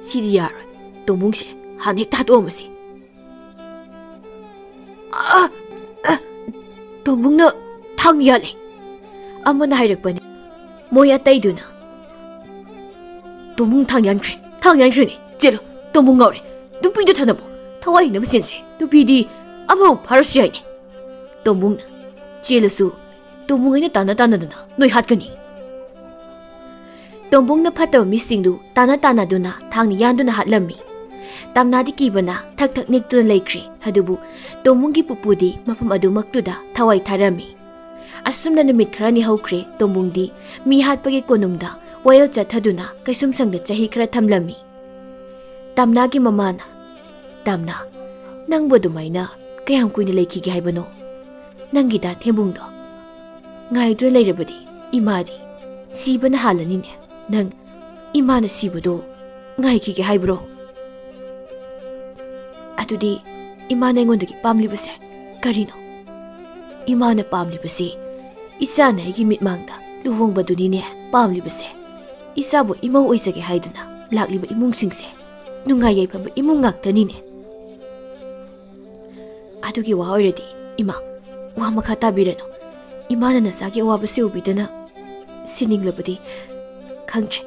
ꯁꯤꯗꯤ ꯌꯥꯔꯣꯏ꯫ ꯇꯣꯝꯕꯨꯡꯁꯦ ꯍꯥꯟꯅ ꯍꯦꯛꯇ ꯍꯥꯠꯇꯣꯛꯑꯝꯃꯁꯤ꯫ ꯑ, ꯑ, ꯇꯣꯝꯕꯨꯡꯅ ꯊꯥꯡ ꯌꯥꯜꯂꯦ꯫ ꯑꯃꯅ ꯍꯥꯏꯔꯛꯄꯅꯦ꯫ ꯃꯣꯏ ꯑꯇꯩꯗꯨꯅ, "ꯇꯣꯝꯕꯨꯡ ꯊꯥꯡ ꯌꯥꯟꯈ꯭ꯔꯦ, ꯊꯥꯡ ꯌꯥꯟꯈ꯭ꯔꯦꯅꯦ꯫ ꯆꯦꯜꯂꯣ, ꯇꯣꯝꯕꯨꯡ ꯉꯥꯎꯔꯦ꯫ ꯅꯨꯄꯤꯗꯣ ꯊꯅꯝꯃꯣ꯫ ꯊꯋꯥꯏ ꯍꯤꯡꯅꯕ ꯆꯦꯟꯁꯦ꯫ ꯅꯨꯄꯤꯗꯤ ꯑꯃꯃꯨꯛ ꯐꯥꯔꯁꯨ ꯌꯥꯏꯅꯦ꯫" ꯇꯣꯝꯕꯨꯡꯅ, "ꯆꯦꯜꯂꯁꯨ ꯇꯣꯝꯕꯨꯡ ꯑꯩꯅ ꯇꯥꯟꯅ ꯇꯥꯟꯅꯗꯅ ꯅꯣꯏ ꯍꯥꯠꯀꯅꯤ꯫" ꯇꯣꯝꯕꯨꯡꯅ ꯐꯠꯇꯕ ꯃꯤꯁꯤꯡꯗꯨ ꯇꯥꯟꯅ ꯇꯥꯟꯅꯗꯨꯅ ꯊꯥꯡꯅ ꯌꯥꯟꯗꯨꯅ ꯍꯥꯠꯂꯝꯃꯤ꯫ ꯇꯝꯅꯥꯗꯤ ꯀꯤꯕꯅ ꯊꯛ ꯊꯛ ꯅꯤꯛꯇꯨꯅ ꯂꯩꯈ꯭ꯔꯦ꯫ ꯑꯗꯨꯕꯨ ꯇꯣꯝꯕꯨꯡꯒꯤ ꯄꯨꯄꯨꯗꯤ ꯃꯐꯝ ꯑꯗꯨꯃꯛꯇꯨꯗ ꯊꯋꯥꯏ ꯊꯥꯔꯝꯃꯤ꯫ ꯑꯁꯨꯝꯅ ꯅꯨꯃꯤꯠ ꯈꯔꯅꯤ ꯍꯧꯈ꯭ꯔꯦ꯫ ꯇꯣꯝꯕꯨꯡꯗꯤ ꯃꯤ ꯍꯥꯠꯄꯒꯤ ꯀꯣꯅꯨꯡꯗ ꯋꯥꯌꯦꯜ ꯆꯠꯊꯗꯨꯅ ꯀꯩꯁꯨꯝꯁꯪꯗ ꯆꯍꯤ ꯈꯔ ꯊꯝꯂꯝꯃꯤ꯫ ꯇꯝꯅꯥꯒꯤ ꯃꯃꯥꯅ, "ꯇꯝꯅꯥ, ꯅꯪꯕꯨ ꯑꯗꯨꯃꯥꯏꯅ ꯀꯌꯥꯝ ꯀꯨꯏꯅ ꯂꯩꯈꯤꯒꯦ ꯍꯥꯏꯕꯅꯣ? ꯅꯪꯒꯤ ꯗꯥ ꯊꯦꯝꯕꯨꯡꯗꯣ ꯉꯥꯏꯗꯨꯅ ꯂꯩꯔꯕꯗꯤ ꯏꯃꯥꯗꯤ ꯁꯤꯕꯅ ꯍꯥꯜꯂꯅꯤꯅꯦ꯫ ꯅꯪ ꯏꯃꯥꯅ ꯁꯤꯕꯗꯣ ꯉꯥꯏꯈꯤꯒꯦ ꯍꯥꯏꯕ꯭ꯔꯣ? ꯑꯗꯨꯗꯤ ꯏꯃꯥꯅ ꯑꯩꯉꯣꯟꯗꯒꯤ ꯄꯥꯝꯂꯤꯕꯁꯦ ꯀꯔꯤꯅꯣ?" "ꯏꯃꯥꯅ ꯄꯥꯝꯂꯤꯕꯁꯤ ꯏꯆꯥꯅ ꯑꯩꯒꯤ ꯃꯤꯠꯃꯥꯡꯗ ꯂꯨꯍꯣꯡꯕꯗꯨꯅꯤꯅꯦ ꯄꯥꯝꯂꯤꯕꯁꯦ꯫ ꯏꯆꯥꯕꯨ ꯏꯃꯧ ꯑꯣꯏꯖꯒꯦ ꯍꯥꯏꯗꯨꯅ ꯂꯥꯛꯂꯤꯕ ꯏꯃꯨꯡꯁꯤꯡꯁꯦ ꯅꯨꯡꯉꯥꯏ ꯌꯥꯏꯐꯕ ꯏꯃꯨꯡ ꯉꯥꯛꯇꯅꯤꯅꯦ꯫" "ꯑꯗꯨꯒꯤ ꯋꯥ ꯑꯣꯏꯔꯗꯤ ꯏꯃꯥ, ꯋꯥ ꯃꯈꯥ ꯇꯥꯕꯤꯔꯅꯨ꯫ ꯏꯃꯥꯅ ꯅꯆꯥꯒꯤ ꯑꯋꯥꯕꯁꯦ ꯎꯕꯤꯗꯅ ꯁꯤꯅꯤꯡꯂꯕꯗꯤ ꯈꯪꯗ꯭ꯔꯦ꯫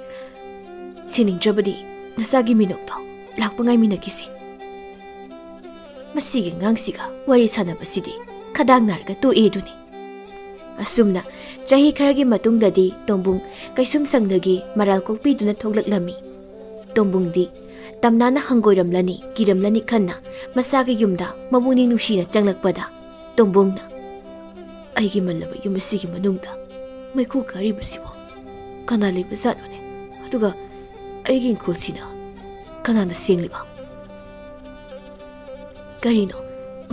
ꯁꯤꯅꯤꯡꯗ꯭ꯔꯕꯗꯤ ꯅꯆꯥꯒꯤ ꯃꯤꯅꯣꯛꯇꯣ ꯂꯥꯛꯄ ꯉꯥꯏꯃꯤꯟꯅꯈꯤꯁꯤ꯫" ꯃꯁꯤꯒꯤ ꯑꯉꯥꯡꯁꯤꯒ ꯋꯥꯔꯤ ꯁꯥꯟꯅꯕꯁꯤꯗꯤ ꯈꯗꯥꯡ ꯅꯥꯔꯒ ꯇꯣꯛꯑꯦ ꯑꯗꯨꯅꯤ꯫ ꯑꯁꯨꯝꯅ ꯆꯍꯤ ꯈꯔꯒꯤ ꯃꯇꯨꯡꯗꯗꯤ ꯇꯣꯝꯕꯨꯡ ꯀꯩꯁꯨꯝꯁꯪꯗꯒꯤ ꯃꯔꯥꯜ ꯀꯣꯛꯄꯤꯗꯨꯅ ꯊꯣꯛꯂꯛꯂꯝꯃꯤ꯫ ꯇꯣꯝꯕꯨꯡꯗꯤ ꯇꯝꯅꯥꯅ ꯍꯪꯒꯣꯏꯔꯝꯂꯅꯤ, ꯀꯤꯔꯝꯂꯅꯤ ꯈꯟꯅ ꯃꯁꯥꯒꯤ ꯌꯨꯝꯗ ꯃꯄꯨꯛꯅꯤꯡ ꯅꯨꯡꯁꯤꯅ ꯆꯪꯂꯛꯄꯗ ꯇꯣꯝꯕꯨꯡꯅ, "ꯑꯩꯒꯤ ꯃꯜꯂꯕ ꯌꯨꯝ ꯑꯁꯤꯒꯤ ꯃꯅꯨꯡꯗ ꯃꯩꯈꯨ ꯀꯥꯔꯤꯕꯁꯤꯕꯨ ꯀꯅꯥ ꯂꯩꯕꯖꯥꯠꯅꯣꯅꯦ? ꯑꯗꯨꯒ ꯑꯩꯒꯤ ꯏꯪꯈꯣꯜꯁꯤꯅ ꯀꯅꯥꯅ ꯁꯦꯡꯂꯤꯕ? ꯀꯔꯤꯅꯣ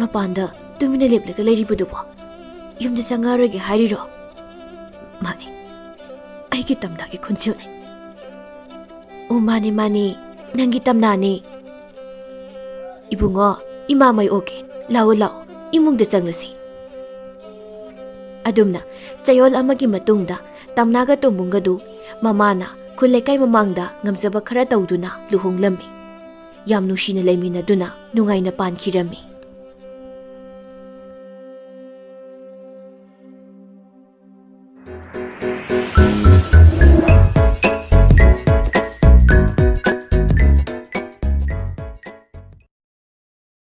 ꯃꯄꯥꯟꯗ ꯇꯨꯃꯤꯟꯅ ꯂꯦꯞꯂꯒ ꯂꯩꯔꯤꯕꯗꯨꯕꯣ? ꯌꯨꯝꯗ ꯆꯪꯉꯛꯑꯔꯣꯏꯒꯦ ꯍꯥꯏꯔꯤꯔꯣ?" "ꯃꯥꯅꯤ, ꯑꯩꯒꯤ ꯇꯝꯅꯥꯒꯤ ꯈꯣꯟꯖꯦꯜꯅꯤ꯫" "ꯑꯣ, ꯃꯥꯅꯤ, ꯃꯥꯅꯤ, ꯅꯪꯒꯤ ꯇꯝꯅꯥꯅꯤ꯫ ꯏꯕꯨꯡꯉꯣ, ꯏꯃꯥ ꯃꯩ ꯑꯣꯛꯀꯦ, ꯂꯥꯛꯑꯣ, ꯂꯥꯛꯑꯣ꯫ ꯏꯃꯨꯡꯗ ꯆꯪꯂꯁꯤ꯫ ꯑꯗꯨꯝꯅ ꯆꯌꯣꯜ ꯑꯃꯒꯤ ꯃꯇꯨꯡꯗ ꯇꯝꯅꯥꯒ ꯇꯣꯝꯕꯨꯡꯒꯗꯨ ꯃꯃꯥꯅ ꯈꯨꯜ ꯂꯩꯀꯥꯏ ꯃꯃꯥꯡꯗ ꯉꯝꯖꯕ ꯈꯔ ꯇꯧꯗꯨꯅ ꯂꯨꯍꯣꯡꯂꯝꯃꯤ꯫ ꯌꯥꯝ ꯅꯨꯡꯁꯤꯅ ꯂꯩꯃꯤꯟꯅꯗꯨꯅ ꯅꯨꯡꯉꯥꯏꯅ ꯄꯥꯟꯈꯤꯔꯝꯃꯤ꯫